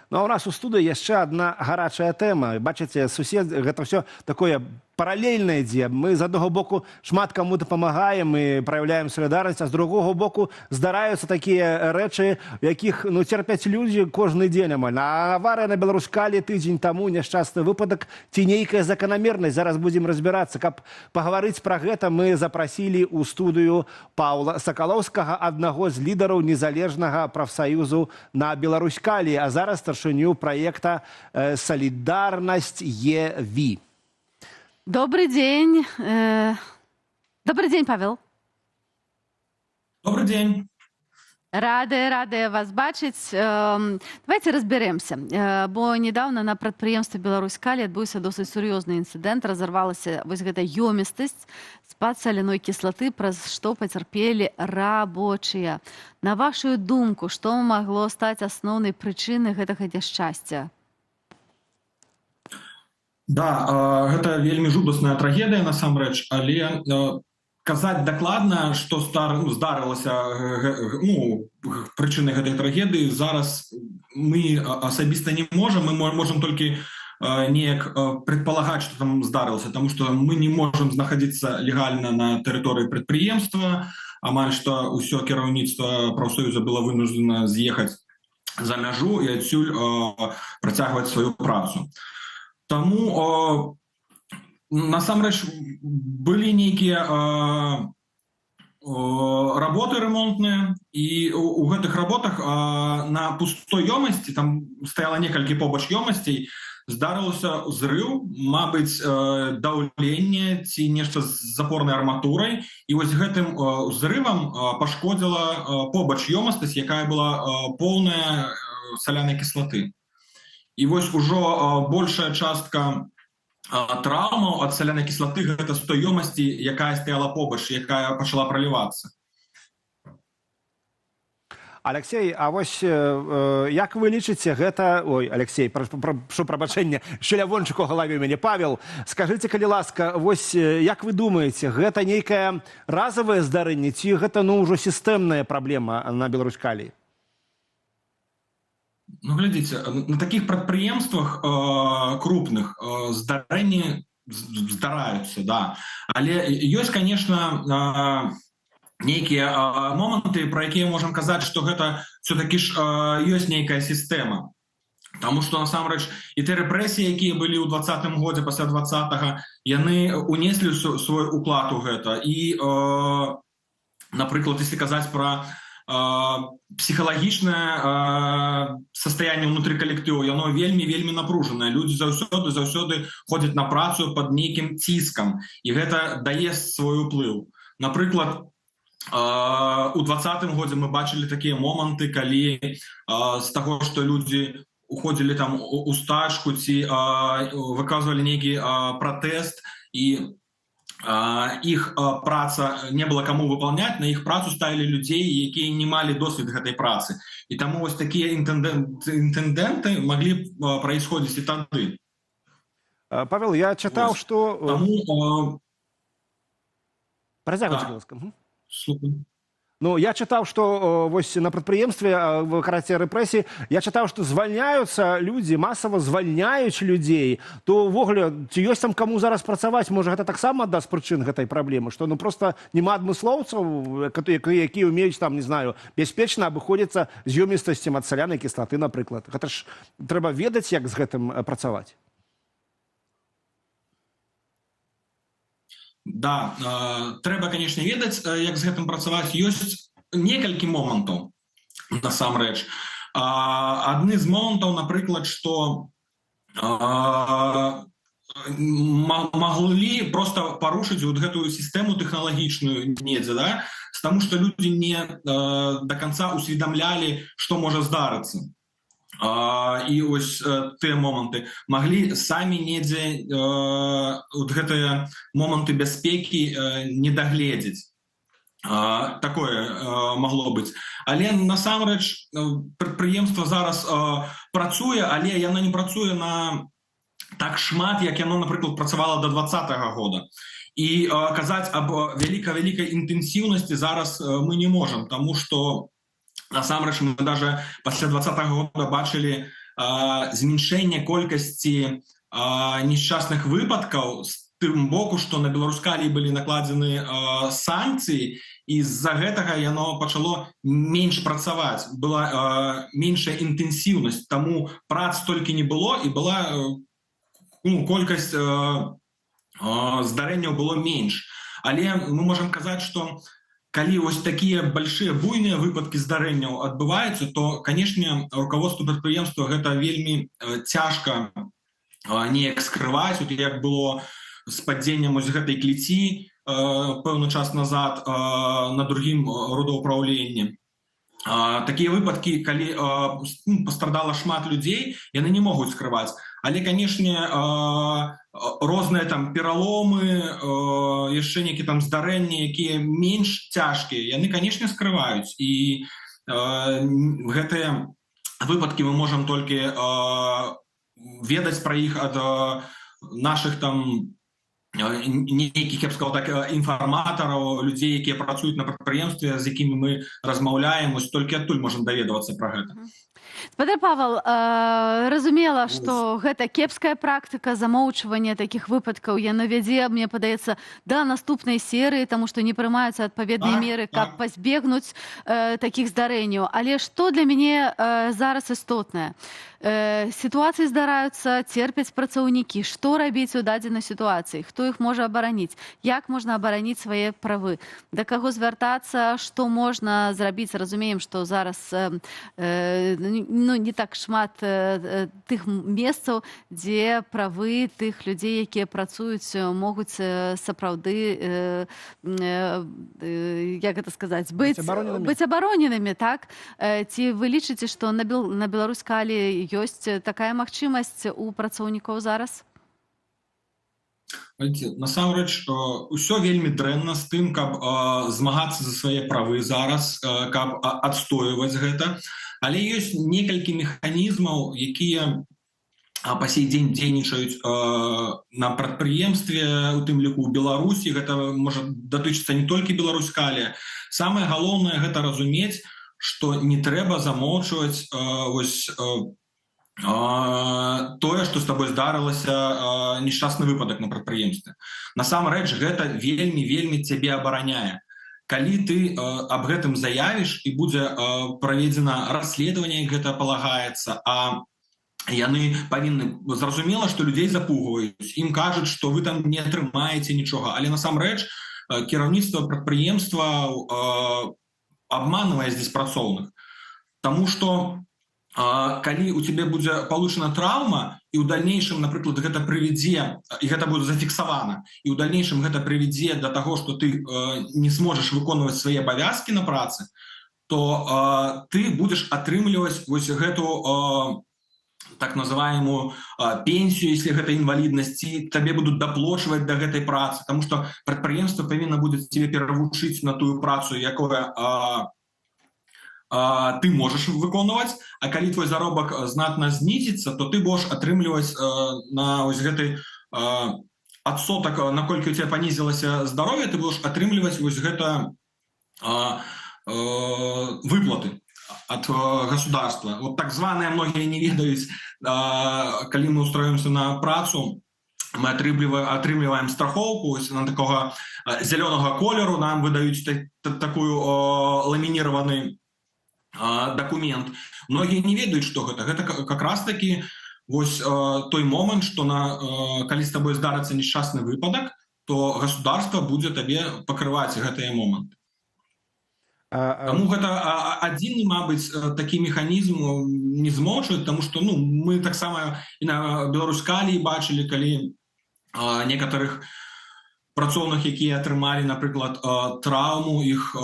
Ну, а у нас у студыі яшчэ адна гарачая тэма. Бачыце, сусед, гэта ўсё такое паралельна ідзе. Мы з аднаго боку шмат каму дапамагаем і праяўляем салідарнасць, а з другога боку здараюцца такія рэчы, якіх, ну, церпяць людзі кожны дзень амаль. А аварыя на Беларуськаліі тыдзень таму, няшчасны выпадак ці нейкая заканамернасць? Зараз будзем разбірацца. Каб пагаварыць пра гэта, мы запрасілі ў студыю Паўла Сакалоўскага, аднаго з лідараў незалежнага прафсаюзу на Беларуськаліі, а зараз старшыню праекта «Салідарнасць ЕВ». Добрый день. Добрый день, Павел. Добрый день. Рады, рады вас бачыць. Давайте разбярэмся. Бо недавно на прадпрыемстве Беларуськалій адбыўся досыць сур'ёзны інцыдэнт. Разарвалася вось гэта ёмістасць з-пад саляной кіслаты, праз што пацярпелі рабочыя. На вашу думку, што магло стаць асноўнай прычынай гэтага няшчасця? Да, гэта вельмі жудасная трагедыя насамрэч, але казаць дакладна, што ну, здарылася, ну, прычыны гэтай трагедыі, зараз мы асабіста не можам. Мы можам толькі неяк предполагать, что там здарылася, тому что мы не можам знаходзіцца легальна на тэрыторыі прадпрыемства. Амаль што ўсё кіраўніцтва прафсаюза было вынуждена з'ехаць за мяжу і адсюль працягваць сваю працу. Таму насамрэч былі нейкія работы рамонтныя, і у гэтых работах на пустой ёмасці, там стаяла некалькі побач ёмасцей, здарылася взрыў, мабыць, даўленне ці нешта з запорнай арматурай, і вось гэтым взрывам пашкодзіла побач ёмастасць, якая была поўная салянай кіслаты. І вось ужо большая частка траўмаў ад салянай кіслаты — гэта з той ёмасці, якая стаяла побач, якая пачала пралівацца. Алексей, а вось як вы лічыце гэта? Ой, Алексей, прашу прабачэння, яшчэ Лявончык у галаве у мяне. Павел, скажыце, калі ласка, вось як вы думаеце, гэта нейкае разавае здарэнне ці гэта, ну, ўжо сістэмная праблема на Беларуськаліі? Ну, глядзіце, на такіх прадпрыемствах крупных здарэнні здараюцца, да. Але ёсць, конечно, нейкія моманты, пра якія можам казаць, што гэта все-таки ж ёсць нейкая сістэма. Таму што насамрэч і те рэпрэсіі, якія былі ў 20-м годзе, пасля 20-го, яны унеслі свой уклад у гэта. І, напрыклад, если казаць пра псіхалагічнае состояние ўнутры калектыву, яно вельмі, вельмі напружанае. Людзі заўсёды ходзяць на працу под нейкім ціскам, і гэта дае свой уплыў. Напрыклад, у 20-м годзе мы бачылі такія моманты, калі з таго, што людзі уходзілі там у стачку ці выказвалі нейкі пратэст, і іх праца не было каму выполнять, на іх працу ставілі людзей, якія не малі досвед гэтай працы. І таму вось такія інтэндэнты маглі происходить і тады. Павел, я чытаў, Вось. што Таму Працягвайце, Так. будзь ласка. Мгм. Слухаю. Ну, я чытаў, што вось на прадпрыемстве, в караце рэпрэсіі, я чытаў, што звальняюцца людзі, масава звальняюць людзей. То ўвогуле, ці ёсць там каму зараз працаваць? Можа, гэта таксама адна з прычын гэтай праблемы, што, ну, просто няма адмыслоўцаў, якія ўмеюць там, не знаю, бяспечна абыходзіцца з ёмістасцем ад салянай кіслаты, напрыклад. Гэта ж трэба ведаць, як з гэтым працаваць. Да, трэба, конечно, ведаць, як з гэтым працаваць. Ёсць некалькі момантаў насамрэч. Адны з момантаў, напрыклад, што Маглі просто парушыць вот гэтую сістэму тэхналагічную недзе, да, таму что люди не до конца усведамлялі, что можа здарыцца. І ось тыя моманты маглі самі недзе вот гэтыя моманты бяспекі не дагледзець. Такое магло быць, але насамрэч прадпрыемства зараз працуе, але яно не працуе на так шмат, як яно, напрыклад, працавала до 20-го года, і казаць аб вяліка-вялікай інтэнсіўнасці зараз мы не можам, таму что насамрэч мы даже пасля 20-го года бачылі змяншэнне колькасці несчастных выпадкаў з тым боку, что на Беларуськалій былі накладзены санкцыі, і з-за гэтага яно пачало менш працаваць, была меншая інтэнсіўнасць, таму прац толькі не было, і была ну, колькасць здарэнняў было менш. Але мы можам казаць, что калі вось такія большие, буйныя выпадкі здарэнняў адбываюцца, то, конечно, руководству прадпрыемства гэта вельмі цяжка неяк скрываць, вот як было з падзеннем вось гэтай клеці пэўны час назад на другім рудаўпраўленні. Такія выпадкі, калі ну, пастрадала шмат людзей, яны не могуць скрываць. Але, канешне, розныя там пераломы, яшчэ нейкі там здарэнні, якія менш цяжкія, яны, канешне, скрываюць, і гэтыя выпадкі мы можам толькі ведаць пра іх ад наших там нейкіх, я б сказал так, інфарматараў, людзей, якія працуюць на прадпрыемстве, з якімі мы размаўляем, вось толькі адтуль можам даведавацца пра гэта. Спадар Павал, разумела, што гэта кепская практыка, замоўчвання такіх выпадкаў, яно вядзе, мне падаецца, да наступнай серыі, таму што не прымаюцца адпаведныя меры, каб пазбегнуць такіх здарэнняў. Але што для мяне зараз істотнае? Сітуацыі здараюцца, церпяць працаўнікі. Што рабіць у дадзенай сітуацыі? Хто іх можа абараніць? Як можна абараніць свае правы? Да каго звяртацца, што можна зрабіць? Разумеем, што зараз ну, не так шмат тых месцаў, дзе правы тых людзей, якія працуюць, могуць сапраўды, як гэта сказаць, быць абароненымі. Быць абароненымі, так? Ці вы лічыце, што на Беларуськаліі ёсць такая магчымасць у працаўнікоў зараз? Знаете, насамрэч усё вельмі дрэнна з тым, каб змагацца за свае правы зараз, каб адстойваць гэта, але ёсць некалькі механізмаў, якія па сей дзень дзейнічаюць на прадпрыемстве, у тым ліку ў Беларусі. Гэта можа датычыцца не толькі Беларуськалія. Самае галоўнае — гэта разумець, што не трэба замоўчваць вось тое, што з табой здарылася несчастны выпадак на прадпрыемстве. Насамрэч гэта вельмі, вельмі цябе абараняе. Калі ты аб гэтым заявіш і будзе праведзена расследаванне, як гэта палагаецца, а яны павінны, зразумела, што людзей запугваюць, ім кажуць, што вы там не атрымаеце нічога, але насамрэч кіраўніцтва прадпрыемства обманывае здесь працоўных. Таму что калі у тебе будзе получена траўма, і ў дальнейшем, напрыклад, гэта прывядзе, і гэта будзе зафіксавана, і ў дальнейшем гэта прывядзе до таго, что ты не сможешь выконваць свае абавязкі на працы, то ты будешь атрымліваць вось гэту так называемую пенсію, если гэта інваліднасць, табе будут даплочваць до гэтай працы, потому что прадпрыемства павінна будзе тебе перавучыць на тую працу, якое ты можаш выконваць. А калі твой заробак знатна знізіцца, то ты будешь атрымліваць на вось гэты адсотак, наколькі у тебя панізілася здароўе, ты будешь атрымліваць вось гэта выплаты от государства. Вот так званые, многие не ведаюць, калі мы устроимся на працу, мы атрымліваем страхоўку ось на такого зялёнага колеру, нам выдаюць такую ламінірованый документ. Многие не ведаюць, что гэта. Гэта как раз таки вось той момант, что на калі с тобой здарыцца несчастны выпадак, то государство будзе табе пакрываць гэтыя моманты. Таму гэта адзіны, мабыць, такі механізм не змоўчваць, таму што, ну, мы таксама і на Беларуськаліі бачылі, калі Некаторых працоўных, якія атрымалі, напрыклад, траўму, іх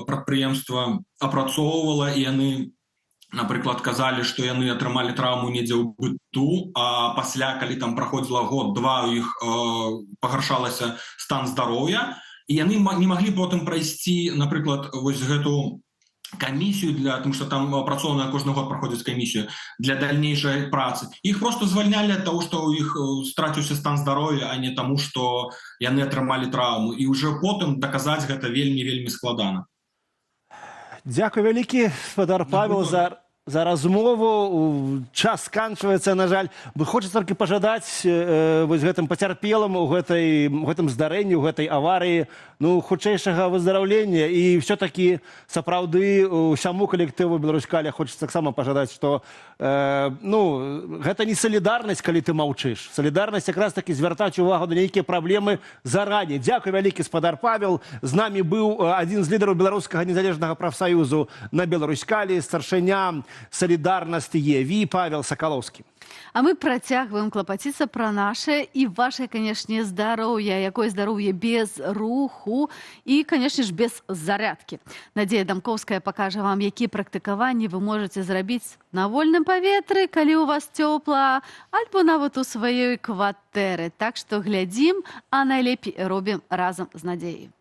прадпрыемства апрацоўвала, і яны, напрыклад, казалі, што яны атрымалі траўму недзе ў быту, а пасля, калі там праходзіла год-два, у іх пагаршалася стан здароўя, і яны не маглі потым прайсці, напрыклад, вось гэту камісію для, тому что там працоўныя кожны год праходзяць камісію для дальнейшай працы. Іх просто звальнялі ад таго, што ў іх страціўся стан здароўя, а не таму, што яны атрымалі траўму. І ўжо потым даказаць гэта вельмі, вельмі складана. Дзякуй вялікі, спадар Павел, за размову. Час сканчваецца, на жаль. Бы хочацца толькі пажадаць вось гэтым пацярпелым у гэтым здарэнні, у гэтай аварыі, ну, хутчэйшага выздараўлення. І все-таки сапраўды усяму калектыву Беларуськаля хочацца таксама пажадаць, што ну, гэта не салідарнасць, калі ты маўчыш. Салідарнасць якраз таки звяртаць увагу на нейкія праблемы зараней. Дзякуй вялікі, спадар Павел. З намі быў адзін з лідараў Беларускага незалежнага прафсаюзу на Беларуськалі, старшыня Салідарнасці ЕВ Павел Сакалоўскі. А мы працягваем клапаціцца пра наше і ваше, канешне, здароўе, якое здароўе без руху і, канешне ж, без зарядкі. Надзея Дамкоўская пакажа вам, якія практыкаванні вы можаце зрабіць на вольным паветры, калі ў вас цёпла, альбо нават у сваёй кватэры. Так што глядзім, а найлепей робім разам з Надзеяй.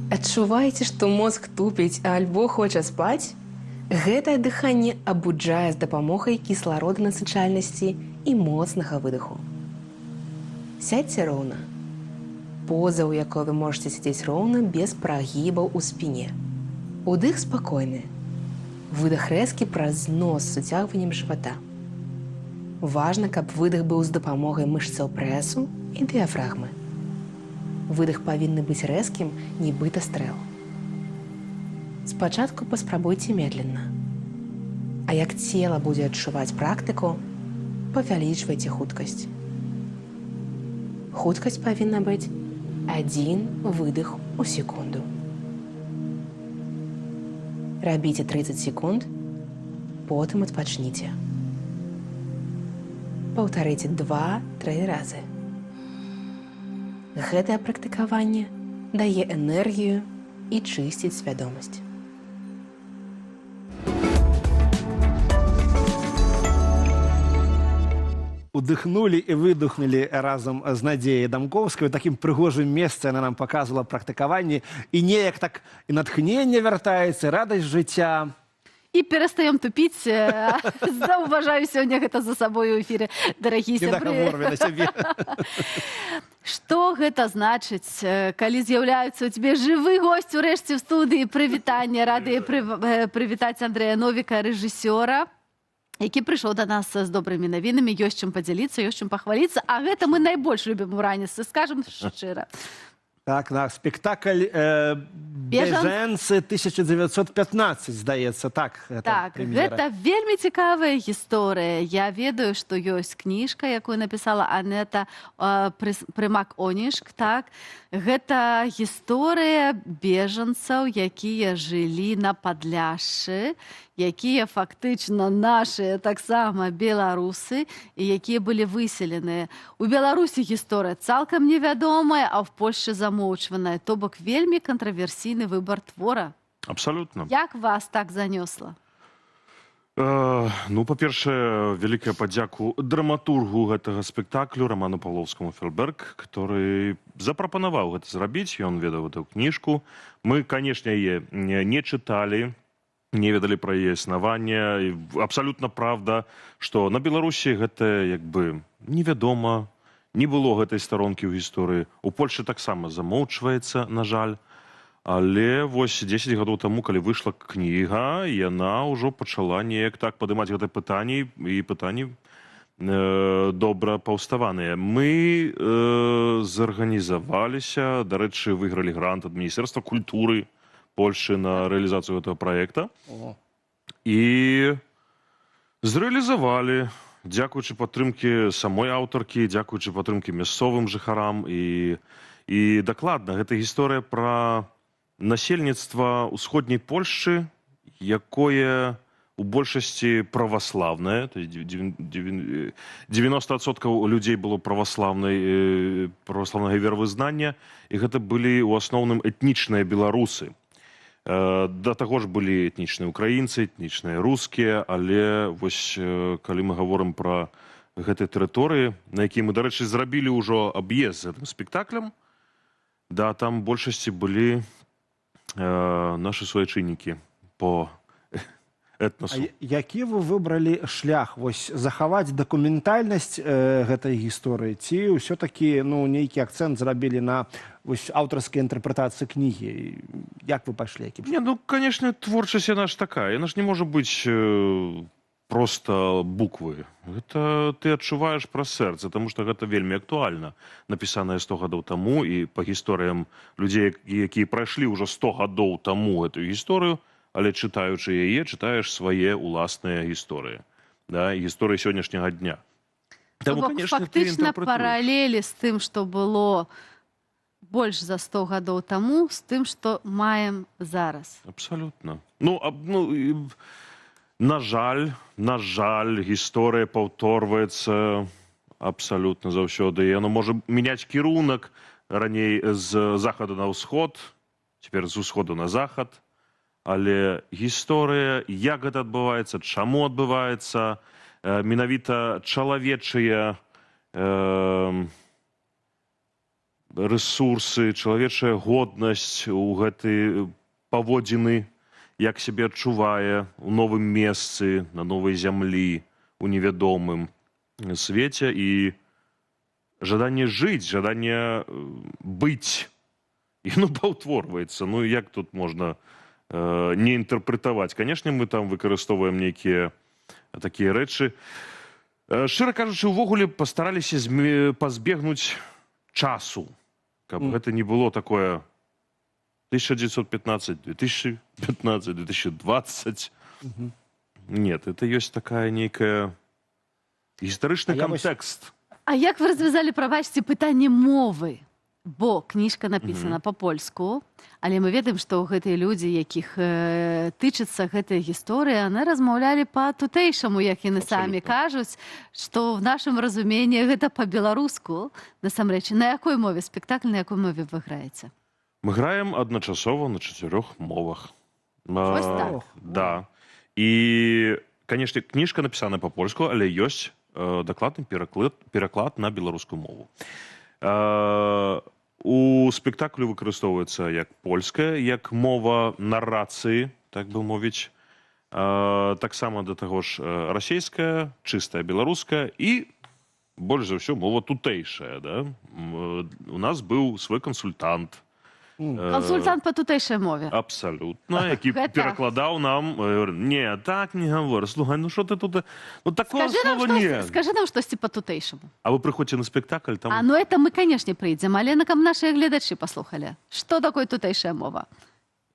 Адчуваеце, што мозг тупіць альбо хоча спаць? Гэтае дыханне абуджае з дапамогай кіслароданасычальнасці і моцнага выдыху. Сядзьце роўна. Поза, у якой вы можаце сядзець роўна без прагібаў у спіне. Удых спакойны. Выдых рэзкі праз нос з уцягваннем жывата. Важна, каб выдых быў з дапамогай мышцаў прэсу і дыяфрагмы. Выдых павінны быць рэзкім, нібыта стрэл. Спачатку паспрабуйце медленно. А як цела будзе адчуваць практыку, павялічвайце хуткасць. Хуткасць павінна быць адзін выдых у секунду. Рабіце 30 секунд, потым адпачніце. Паўтарыце 2-3 разы. Гэтае практыкаванне дае энергію і чысціць свядомасць. Удыхнулі і выдохнулі разам з Надзеяй Дамкоўскай. У такім прыгожым месцы яна нам паказвала практыкаванні. І неяк так і натхненне вяртаецца, радасць жыцця. І перастаём тупіць. Заўважаю сёння гэта за сабою ў эфіры, дарагія Не сябры. нагаворвай на сябе. Што гэта значыць, калі з'яўляюцца ў цябе жывы госць урэшце ў студыі? Прывітанне, рады прывітаць Андрэя Новіка, рэжысёра, які прыйшоў да нас з добрымі навінамі, ёсць чым падзяліцца, ёсць чым пахваліцца, а гэта мы найбольш любім у раніцы, скажам шчыра. Так, на спектакль «Бежанцы». «Бежанцы 1915», здаецца, так, гэта Так, прэм'ера. гэта вельмі цікавая гісторыя. Я ведаю, што ёсць кніжка, якую напісала Анета Прымак-Онішк, так. Гэта гісторыя бежанцаў, якія жылі на Падляшшы, якія фактычна нашыя таксама беларусы і якія былі выселеныя. У Беларусі гісторыя цалкам невядомая, а ў Польшчы замоўчваная. То бок вельмі кантраверсійны выбар твора. Абсалютна. Як вас так занёсла? Ну, па-першае, вялікая падзяку драматургу гэтага спектаклю Раману Паўлоўскаму Фельберг, который запрапанаваў гэта зрабіць. Ён ведаў гэту кніжку. Мы, канешне, яе не чыталі, не ведалі пра яе існаванне. І абсалютна праўда, што на Беларусі гэта як бы невядома, не было гэтай старонкі ў гісторыі. У Польшчы таксама замоўчваецца, на жаль. Але вось 10 гадоў таму, калі выйшла кніга, яна ўжо пачала неяк так падымаць гэта пытанні, і пытанні добра паўставаныя. Мы зарганізаваліся, дарэчы, выйгралі грант ад Міністэрства культуры Польшчы на рэалізацыю гэтага праекта. І зрэалізавалі, дзякуючы падтрымкі самой аўтаркі, дзякуючы падтрымкі мясцовым жыхарам. І дакладна, гэта гісторыя пра насельніцтва ўсходняй Польшчы якое у большасці праваслаўнае, то есть 90% людзей было праваслаўнага веравызнання, і гэта былі ў асноўным этнічныя беларусы. Да таго ж былі этнічныя украінцы, этнічныя рускія, але вось калі мы гаворым пра гэтыя тэрыторыі, на якія мы, дарэчы, зрабілі ўжо аб'езд з гэтым спектаклем, да, там большасці былі нашы суайчыннікі по этнасу. А які вы выбралі шлях? Вось захаваць дакументальнасць гэтай гісторыі ці ўсё-такі, ну, нейкі акцэнт зрабілі на вось аўтарскай інтэрпрэтацыі кнігі? Як вы пайшлі, якім Не, ну, конечно, творчасць яна ж такая. Яна ж не можа быць просто буквы. Гэта ты адчуваеш праз сэрца, таму што гэта вельмі актуальна. Напісанае 100 гадоў таму і па гісторыям людзей, якія прайшлі ўжо 100 гадоў таму гэтую гісторыю, але, чытаючы яе, чытаеш свае ўласныя гісторыі. Да, і гісторыі сённяшняга дня. То Таму, бок, конечно, ты фактычна інтэрпрэтуеш. паралелі з тым, што было больш за 100 гадоў таму, з тым, што маем зараз. Абсалютна. Ну, і, на жаль, гісторыя паўторваецца абсалютна заўсёды. І яно можа мяняць кірунак: раней з захаду на ўсход, цяпер з усходу на захад. Але гісторыя, як гэта адбываецца, чаму адбываецца, менавіта чалавечыя рэсурсы, чалавечая годнасць у гэты паводзіны, як сябе адчувае у новым месцы, на новай зямлі, у невядомым свеце, і жаданне жыць, жаданне быць, яно паўтворваецца. Ну, як тут можна не інтэрпрэтаваць? Конечно, мы там выкарыстоўваем нейкія такія рэчы. Шчыра кажучы, увогуле пастараліся пазбегнуць часу, каб гэта не было такое 1915, 2015, 2020. Нет, это ёсць такая нейкая гістарычны А я вось- кантэкст. А як вы развязалі, прабачце, пытанне мовы? Бо кніжка напісана па-польску, але мы ведаем, што гэтыя людзі, якіх тычыцца гэтая гісторыя, яны размаўлялі па-тутэйшаму, як яны самі кажуць, што в нашым разуменні гэта па-беларуску. Насамрэч, на якой мове спектакль, на якой мове вы граеце? Мы граем адначасова на чатырох мовах. Вось так. Да. І, конечно, кніжка напісана па-польску, але ёсць дакладны пераклад на беларускую мову. У спектаклю выкарыстоўваецца як польская, як мова нарацыі, так бы мовіць, таксама да таго ж расійская, чыстая беларуская і больш за ўсё мова тутэйшая. Да? У нас быў свой кансультант. Кансультант па тутэйшай мове. Абсалютна, які перакладаў нам, говорит: «Не, так не говори, слухай, ну что ты тут, ну такого Скажи нам, слова штось, не». скажи нам штосьці па-тутэйшаму. А вы прыходзьце на спектакль, там А, ну это мы, конечно, прыйдзем, але на каб нашыя гледачы паслухалі. Што такое тутэйшая мова?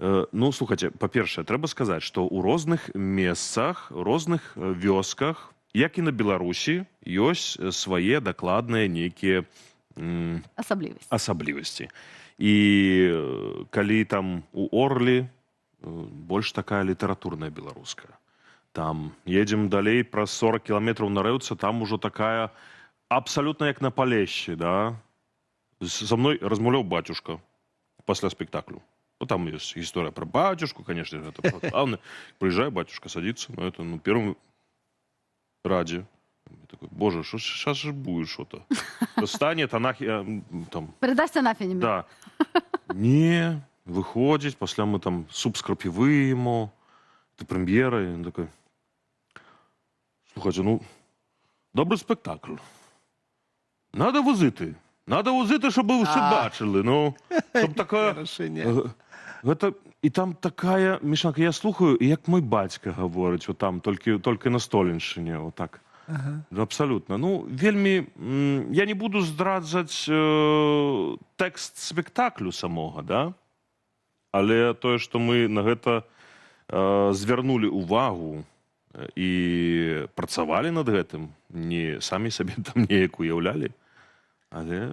Ну, слухайте, па-першае, трэба сказаць, што ў розных месцах, розных вёсках, як і на Беларусі, ёсць свае дакладныя нейкія Асаблівасць. асаблівасці. І калі там у Орлі больш такая літаратурная беларуская. Там едзем далей праз 40 кіламетраў на Рэўца, там ужо такая абсалютна як на Палешшы, да? Са мной размаўляў бацюшка пасля спектаклю. Ну, там есть история про батюшку, конечно же, это православный. Приезжаю, батюшка садится на это, ну, первом раде. Я такой: «Боже, что сейчас же будет что-то?» Станет, она там, Перадасць анафеме. Да. Не, выходит, после мы там суп с крапивы ему, это премьера, и он такой: «Слухайте, ну, добрый спектакль. Надо возити. Надо возити, щоб ви всі бачили. Ну, щоб така». Гэта, і там такая мешанка, я слухаю, і як мой бацька гаворыць, вот там, толькі на Столеншчыне, вот так. Абсалютна. Ну, вельмі, я не буду здраджаць тэкст спектаклю самога, да? Але тое, што мы на гэта звярнулі увагу і працавалі над гэтым, не самі сабе там неяк уяўлялі, Але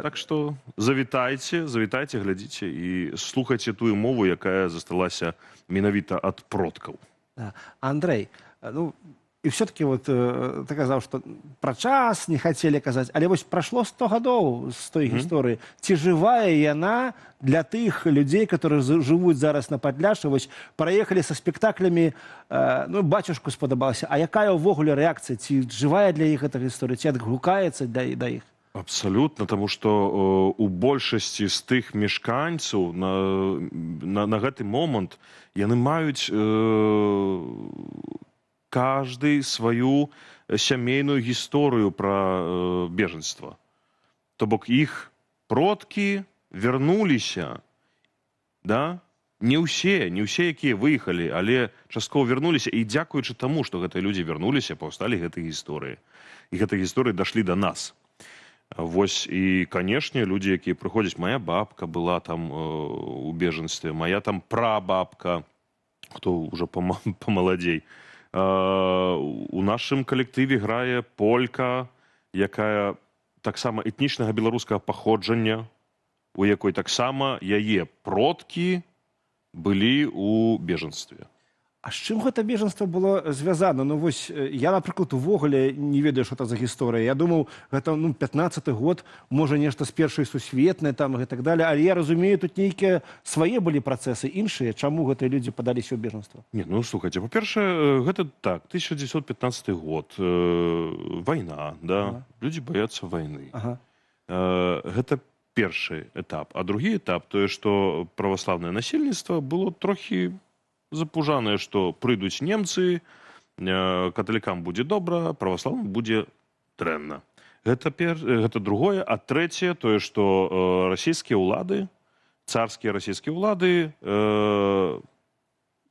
так што завітайце, завітайце, глядзіце і слухайце тую мову, якая засталася менавіта ад продкаў. Да. Андрей, ну, і все-таки вот ты казаў, што пра час не хацелі казаць, але вось прайшло 100 гадоў з той гісторыі. Ці жывая яна для тых людзей, которые жывуць зараз на Падляшы, вось праехалі са спектаклямі, ну, бацюшку спадабалася, а якая ўвогуле рэакцыя? Ці жывая для іх гэта гісторыя, ці адгукаецца да іх? Абсалютна, таму што у большасці з тых мешканцаў на гэты момант яны маюць каждый сваю сямейную гісторыю пра бежанства. То бок іх продкі вярнуліся, да? Не ўсе, якія выехалі, але часткова вярнуліся, і дзякуючы таму, што гэтыя людзі вярнуліся, паўсталі гэтыя гісторыі. І гэтыя гісторыі дашлі да нас. Вось і, канешне, людзі, якія прыходзяць, моя бабка была там у бежанстве, моя там прабабка, хто ўжо памаладзей. У нашым калектыве грае полька, якая таксама этнічнага беларускага паходжання, у якой таксама яе продкі былі ў бежанстве. А з чым гэта бежанства было звязана? Ну вось я, напрыклад, увогуле не ведаю, што это за гісторыя. Я думаў, гэта, ну, 15 год, можа, нешта з Першай сусветнай там і так далее. Але я разумею, тут нейкія свае былі працэсы, іншыя. Чаму гэтыя людзі падаліся ў бежанства? Не, ну слухайте, па-першае, гэта так, 1915 год, вайна, да, людзі баяцца вайны. Гэта першы этап. А другі этап тое, што праваслаўнае насельніцтва было трохі запужанае, што прыйдуць немцы, каталікам будзе добра, праваслаўным будзе дрэнна. Гэта другое, а трэцяе тое, што расійскія ўлады, царскія расійскія ўлады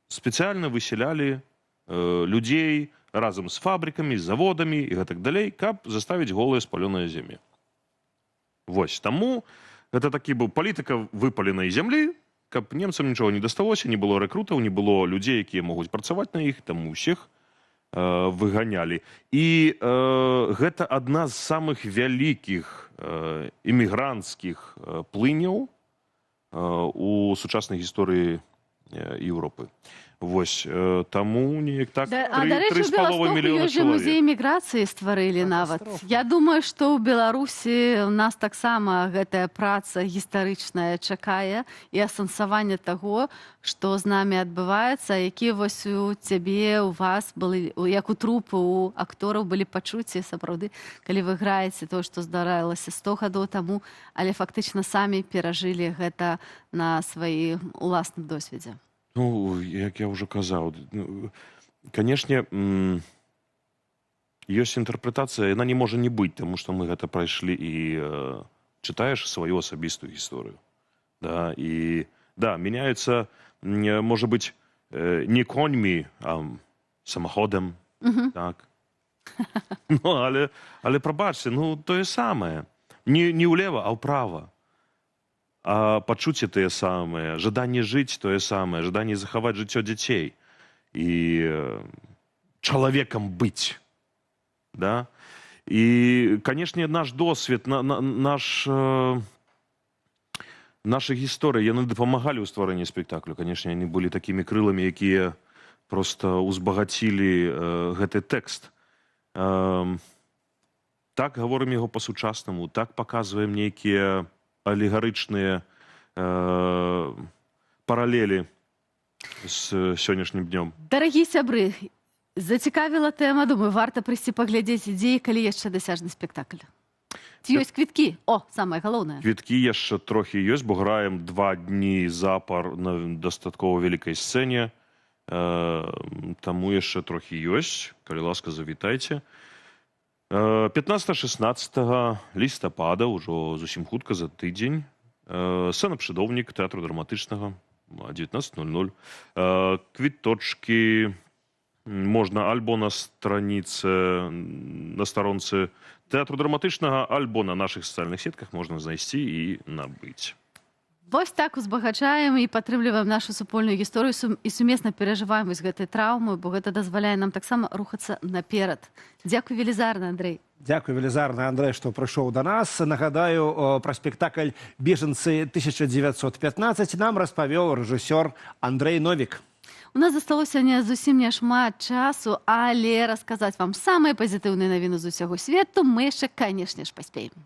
спецыяльна выселялі людзей разам з фабрыкамі, з заводамі і гэтак далей, каб заставіць голыя спалёныя землі. Вось таму гэта такі быў палітыка выпаленай зямлі, каб немцам нічога не дасталося, не было рэкрутаў, не было людзей, якія могуць працаваць на іх, таму ўсіх выганялі. І гэта адна з самых вялікіх імігранцкіх плыняў у сучаснай гісторыі Еўропы. Вось таму неяк так Да, а дарэчы, тры у з паловай Беластоку мільёна ёсць жа музей чалавек. міграцыі стварылі нават. Я думаю, што ў Беларусі у нас таксама гэтая праца гістарычная чакае і асэнсаванне таго, што з намі адбываецца, які вось у цябе, у вас былі, як у трупы, у актораў былі пачуцці сапраўды, калі вы граеце тое, што здаралася 100 гадоў таму, але фактычна самі перажылі гэта на сваім уласным досведзе. Ну, як я ўжо казаў, ну, канешне, ёсць інтэрпрэтацыя, яна не можа не быць, таму што мы гэта прайшлі і чытаеш сваю асабістую гісторыю. Да, і да, мяняюцца, можа быць, не коньмі, а самаходам, так. Ну, але прабачце, ну, тое самае. Не ўлева, а ўправа. А пачуцці тыя самыя, жаданне жыць тое самае, жаданне захаваць жыццё дзяцей і чалавекам быць. Да? І, канешне, наш досвед, наша гісторыя, яны дапамагалі ў стварэнні спектаклю. Канешне, яны былі такімі крыламі, якія проста ўзбагацілі гэты тэкст. Так гаворым яго па-сучаснаму, так паказваем нейкія алегарычныя паралелі з сённяшнім днём. Дарагія сябры, зацікавіла тэма, думаю, варта прыйсці паглядзець, дзе і калі яшчэ дасяжны спектакль. Ці ёсць квіткі? О, самае галоўнае. Квіткі яшчэ трохі ёсць, бо граем 2 дні запар на дастаткова вялікай сцэне. Таму яшчэ трохі ёсць. Калі ласка, завітайце. 15-16 лістапада, ўжо зусім хутка, за тыдзень. Сцэна «Пшыдоўнік» тэатру драматычнага, 19:00. Квіточкі можна альбо на страніцы, на старонцы тэатру драматычнага, альбо на нашых сацыяльных сетках можна знайсці і набыць. Вось так узбагачаем і падтрымліваем нашу супольную гісторыю і сумесна перажываем вось гэтай траўмы, бо гэта дазваляе нам таксама рухацца наперад. Дзякуй велізарна, Андрэй. Дзякуй велізарна, Андрэй, што прыйшоў да нас. Нагадаю, пра спектакль «Бежанцы 1915» нам распавёў рэжысёр Андрэй Новік. У нас засталося не зусім не шмат часу, але расказаць вам самыя пазітыўныя навіны з усяго свету мы яшчэ, канешне ж, паспеем.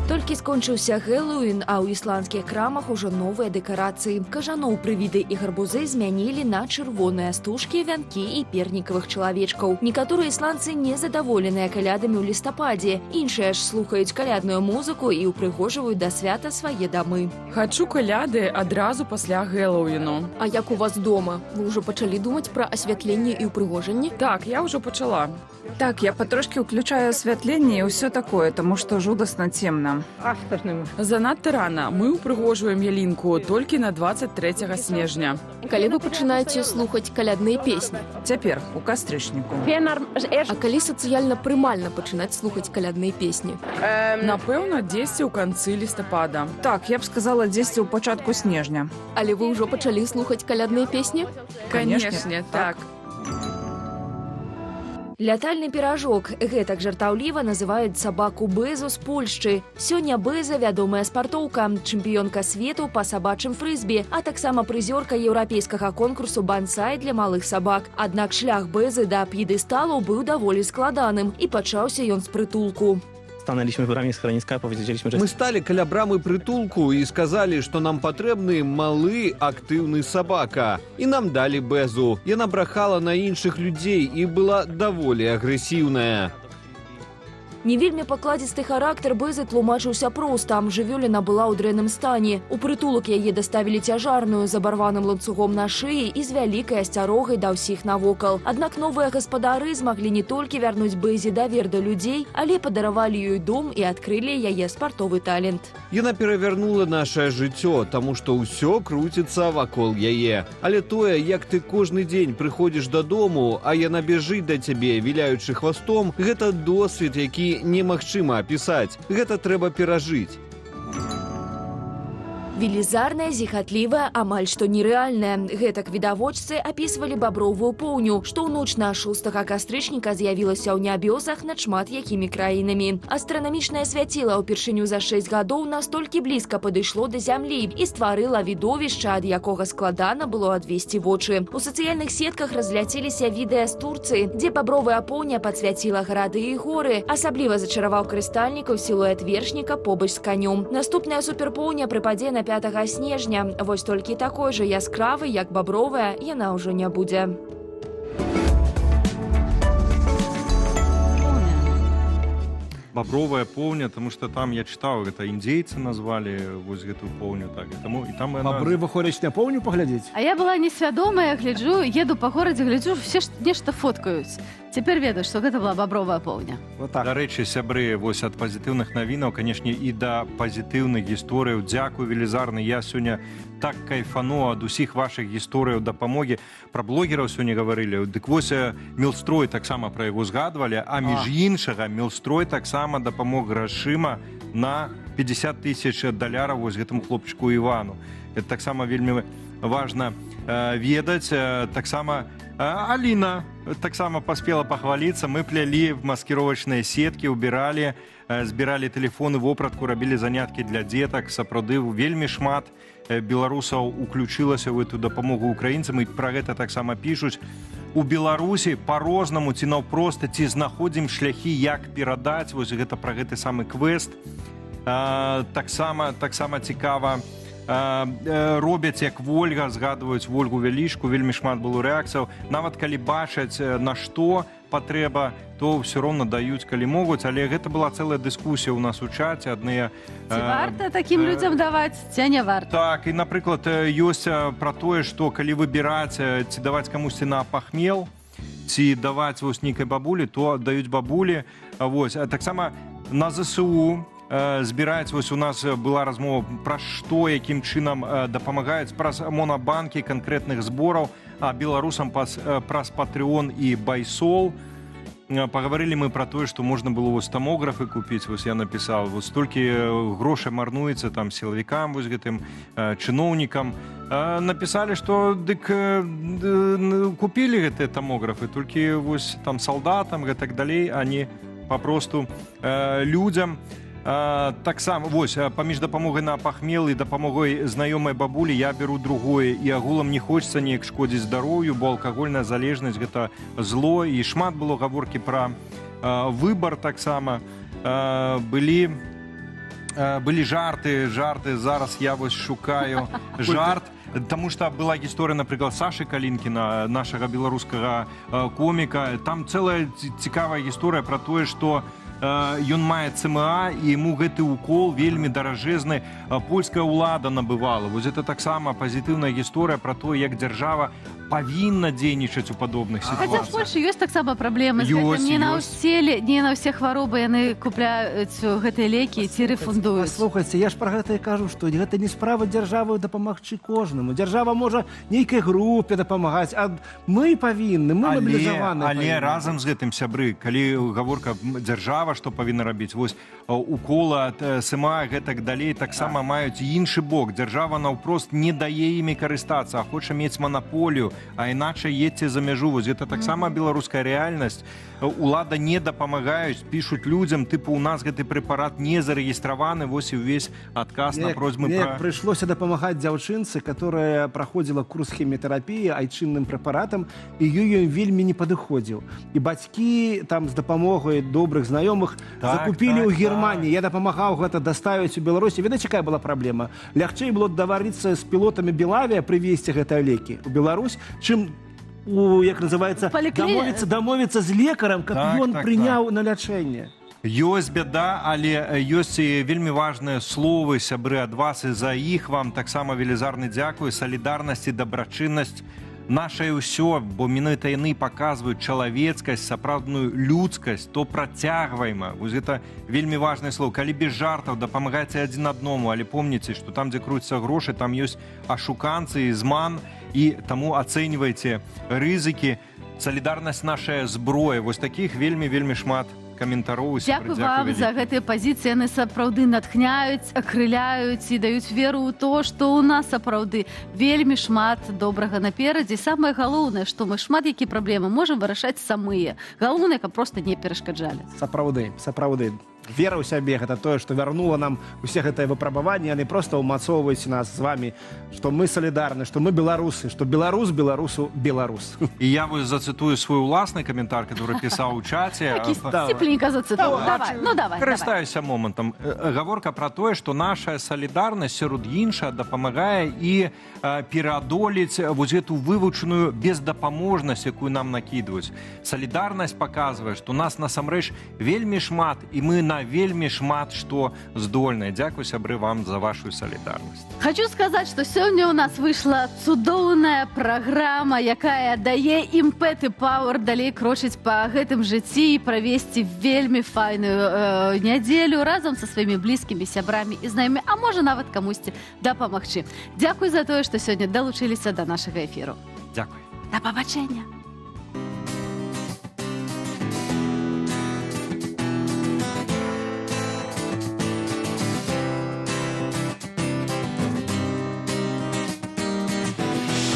Толькі скончыўся Хэллоуін, а ў ісландскіх крамах ужо новыя дэкарацыі. Кажаноў, прывіды і гарбузы змянілі на чырвоныя стужкі, вянкі і пернікавых чалавечкаў. Некаторыя ісландцы незадаволеныя калядамі ў лістападзе. Іншыя ж слухаюць калядную музыку і ўпрыгожваюць да свята свае дамы. Хачу каляды адразу пасля Хэллоуіну. А як у вас дома? Вы ўжо пачалі думаць пра асвятленне і ўпрыгожанне? Так, я ўжо пачала. Так, я патрошкі ўключаю асвятленне і ўсё такое, таму што жудасна цемна. Занадта рана. Мы ўпрыгожваем ялінку толькі на 23 снежня. Калі вы пачынаеце слухаць калядныя песні? Цяпер, у кастрычніку. А калі сацыяльна прымальна пачынаць слухаць калядныя песні? Напэўна, дзесьці ў канцы лістапада. Так, я б сказала, дзесьці ў пачатку снежня. Але вы ўжо пачалі слухаць калядныя песні? Канешне, так. Лятальны піражок. Гэтак жартаўліва называюць сабаку Бэзу з Польшчы. Сёння Бэза вядомая спартоўка, чэмпіёнка свету па сабачым фрызбі, а таксама прызёрка еўрапейскага конкурсу бансай для малых сабак. Аднак шлях Бэзы да п'едэсталу быў даволі складаным, і пачаўся ён з прытулку. Stanęliśmy w bramie schroniska, powiedzieliśmy, że Мы сталі каля брамы прытулку і сказалі, што нам патрэбны малы актыўны сабака. І нам далі Бэзу. Яна брахала на іншых людзей і была даволі агрэсіўная. Не вельмі пакладзісты характар Бэзы тлумачыўся проста. Жывёліна была ў дрэнным стане. У прытулак яе даставілі цяжарную, з абарваным ланцугом на шыі і з вялікай асцярогай да ўсіх навокал. Аднак новыя гаспадары змаглі не толькі вярнуць Бэзе давер да людзей, але падаравалі ёй дом і адкрылі яе спартовы талент. Яна перавярнула нашае жыццё, таму што ўсё круціцца вакол яе. Але тое, як ты кожны дзень прыходзіш дадому, а яна бяжыць да цябе, віляючы хвастом, гэта досвед, які немагчыма апісаць. Гэта трэба перажыць. Велізарная, зіхатлівая, амаль што нерэальная. Гэтак відавочцы апісвалі бабровую поўню, што ў ноч на 6 кастрычніка з'явілася ў нябёсах над шмат якімі краінамі. Астранамічнае свяціла ўпершыню за 6 гадоў настолькі блізка падышло да зямлі і стварыла відовішча, ад якога складана было адвесці вочы. У сацыяльных сетках разляцеліся відэа з Турцыі, дзе бабровая поўня падсвяціла гарады і горы. Асабліва зачараваў карыстальнікаў сілуэт вершніка побач з канём. Наступная суперпоўня прыпадзе на 5 снежня. Вось толькі такой жа яскравай, як бабровая, яна ўжо не будзе. Бабровая поўня, таму што там я чытаў, гэта індзейцы назвалі вось гэтую поўню так. І таму і там яна. Бабры выходзяць на поўню паглядзець? А я была несвядомая, гляджу, еду па горадзе, гляджу, все ж нешта фоткаюць. Цяпер ведаю, што гэта была бабровая поўня. Вот так. Дарэчы, сябры, вось ад пазітыўных навінаў, канешне, і да пазітыўных гісторыяў. Дзякуй велізарны. Я сёння так кайфану ад усіх вашых гісторыяў дапамогі. Пра блогераў сёння гаварылі. Дык вось, Мілстрой таксама пра яго згадвалі, а між іншага Мілстрой таксама дапамог грашыма на 50 тысяч даляраў вось гэтаму хлопчыку Івану. Это таксама вельмі важна ведаць. Таксама Аліна таксама паспела пахваліцца. Мы плялі в маскіровачныя сеткі, убіралі, збіралі тэлефоны, вопратку, рабілі заняткі для дзетак. Сапраўды вельмі шмат беларусаў уключылася ў эту дапамогу украінцам, і пра гэта таксама пішуць. У Беларусі па-рознаму, ці наўпроста, ці знаходзім шляхі, як перадаць. Вось гэта пра гэты самы квест. Таксама цікава. Робяць, як Вольга, згадваюць Вольгу Вялішку, вельмі шмат было рэакцыяў. Нават калі бачаць, на што патрэба, то ўсё роўна даюць, калі могуць. Але гэта была цэлая дыскусія ў нас у чаце. Адныя, Ці варта такім людзям даваць, ці не варта? Так, і, напрыклад, ёсць пра тое, што калі выбіраць, ці даваць камусьці на пахмел, ці даваць вось нейкай бабулі, то даюць бабулі. Вось. А таксама на ЗСУ збіраць, вось у нас была размова пра што, якім чынам дапамагаюць праз монабанкі канкрэтных збораў, а беларусам праз Patreon і Байсол. Пагаварылі мы пра тое, што можна было вось тамографы купіць, вось я напісаў, вось столькі грошай марнуецца там сілавікам, вось гэтым чыноўнікам. Напісалі, што дык купілі гэтыя тамографы, толькі вось там салдатам, гэтак далей, а не папросту людзям. Таксама вось паміж дапамогай на пахмел і дапамогай знаёмай бабулі я беру другое, і агулам не хочацца неяк шкодзіць здароўю, бо алкагольная залежнасць гэта зло. І шмат было гаворкі пра выбар таксама. Былі жарты, зараз я вось шукаю жарт. Таму што была гісторыя, напрыклад, Сашы Калінкіна, нашага беларускага коміка. Там цэлая цікавая гісторыя пра тое, што ён мае ЦМА, і яму гэты укол вельмі даражэзны польская ўлада набывала. Вось гэта таксама пазітыўная гісторыя пра тое, як дзяржава павінна дзейнічаць у падобных Хаця ў сітуацыях. Польшы ёсць таксама праблемы з гэтым. Ёсць, Не на ёсць. не на ўсе хваробы яны купляюць гэтыя лекі ці рэфундуюць. Слухайце, я ж пра гэта і кажу, што гэта не справа дзяржавы дапамагчы кожнаму. Дзяржава можа нейкай групе дапамагаць, а мы павінны, мы мабілізаваны. Але павінны. разам з гэтым, сябры, калі гаворка дзяржава што павінна рабіць, вось укола ад СМА, гэтак далей, таксама маюць іншы бок. Дзяржава наўпрост не дае імі карыстацца, а хоча мець манаполію, а іначай едьце за мяжу. Вось гэта таксама беларуская рэальнасць. Улада не дапамагаюць, пішуць людзям, тыпу, у нас гэты прэпарат не зарэгістраваны, вось і ўвесь адказ на просьбы Мне пра прыйшлося дапамагаць дзяўчынцы, которая праходзіла курс хіміятэрапіі айчынным прэпаратам, і ёй ён вельмі не падыходзіў. І бацькі там з дапамогай добрых знаёмых закупілі ў Германіі. Я дапамагаў гэта даставіць у Беларусі. Ведаеце, якая была праблема? Лягчэй было даварыцца з пілотамі Белавіа, прывезці гэтыя лекі ў Беларусь, чым у, як называется, дамовіцца з лекарам, каб ён прыняў на лячэнне. Ёсць бяда, але ёсць і вельмі важныя словы, сябры, ад вас, і за іх вам таксама велізарны дзякуй. Салідарнасць і дабрачыннасць нашае ўсё, бо менавіта яны паказваюць чалавецкасць, сапраўдную людскасць, то працягвайма. Вось гэта вельмі важнае слово. Калі без жартаў, дапамагайце адзін адному, але помніце, што там, дзе круцяцца грошы, там ёсць ашуканцы і зман, і таму ацэньвайце рызыкі. Салідарнасць нашая зброя. Вось такіх вельмі, вельмі шмат каментароў. Дзякуй вам за гэтыя пазіцыі, яны сапраўды натхняюць, акрыляюць і даюць веру ў то, што ў нас сапраўды вельмі шмат добрага наперадзе. Самае галоўнае, што мы шмат якія праблемы можам вырашаць самыя. Галоўнае, каб проста не перашкаджалі. Сапраўды, сапраўды. Вера ў сябе гэта тое, што вярнула нам усе гэтыя выпрабаванні, яны проста ўмацоўваюць нас з вамі, што мы салідарны, што мы беларусы, што беларус беларусу беларус. І я вось зацытую свой уласны каментар, который пісаў у чаце. Такі сціпленька зацытаваў. Давай, ну давай, давай. Карыстаюся момантам. Гаворка пра тое, што наша салідарнасць сярод іншага дапамагае і пераадолець вось гэту вывучаную бездапаможнасць, якую нам накідваюць. Салідарнасць паказвае, што нас насамрэч вельмі шмат, і мы на вельмі шмат што здольныя. Дзякуй, сябры, вам за вашу салідарнасць. Хочу сказаць, што сёння ў нас выйшла цудоўная праграма, якая дае імпэт і пауэр далей крочыць па гэтым жыцці і правесці вельмі файную нядзелю разам са сваімі блізкімі, сябрамі і знаёмымі, а можа нават камусьці дапамагчы. Дзякуй за тое, што сёння далучыліся да нашага эфіру. Дзякуй. Да пабачэння.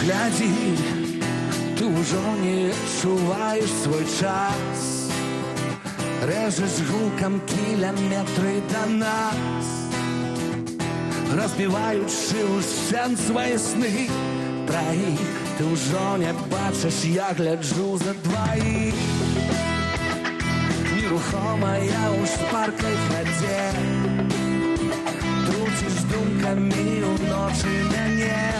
Глядзі, ты ўжо не адчуваеш свой час, рэжаш гукам кіламетры да нас, разбіваючы ўшчэнт свае сны траіх. Ты ўжо не бачыш, я гляджу за дваіх. Нерухомая ў шпаркай хадзе, труціш думкамі ўночы мяне.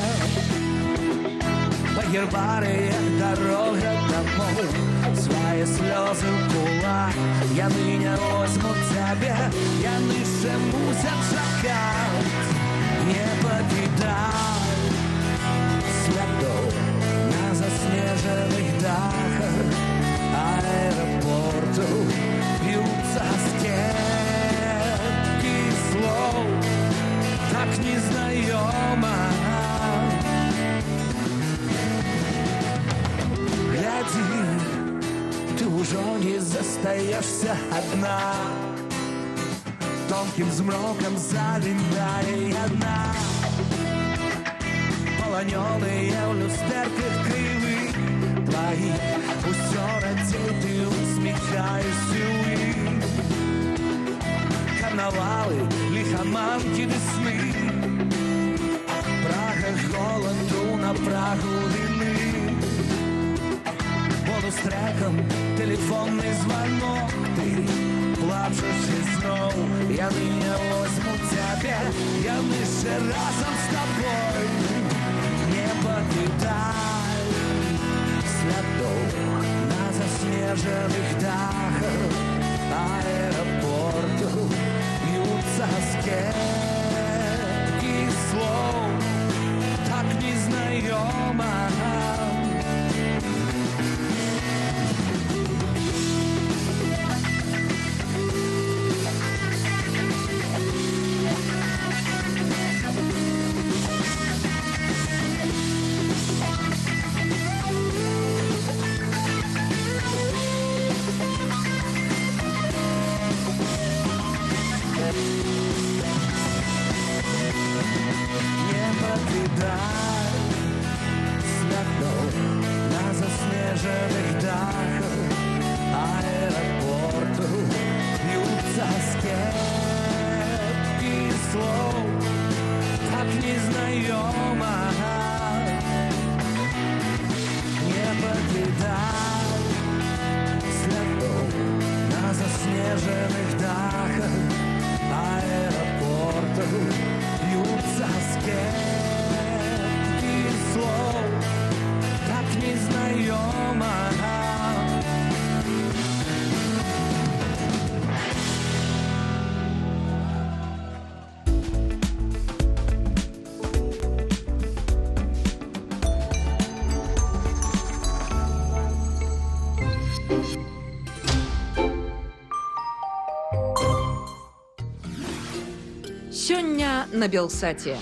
Па гербарыях дарога дамоў, свае слёзы ў кулак, яны не возьмуць цябе, яны яшчэ мусяць чакаць, не пакідай слядоў на заснежаных дахах аэрапортаў, б'юцца скепкі слоў, так незнаёма. Глядзі, ты ўжо не застаешся. одна. Тонким змрокам залінає яна. Полоненные в люстерках кривы твои. Усё радзей ты усміхаешься ў іх. Карнавалы, лихоманки ды сны. Прага голоду на прагу вины. Бонус-треком телефонный звонок. Ты плачешь и зноў. Яны не возьмут цябе, яны ще разом с тобой. Не покидай следов на заснеженных дахах аэропорту. Бьются скепки слов, так незнаёмо. Не покидай следов на заснеженных дахах аэропорту. Бьются скепки слов, так незнаёмо. Не покидай следов на заснеженных дахах аэропорту. Бьются скепки слов, так незнаёмо. Сёння на Белсаце.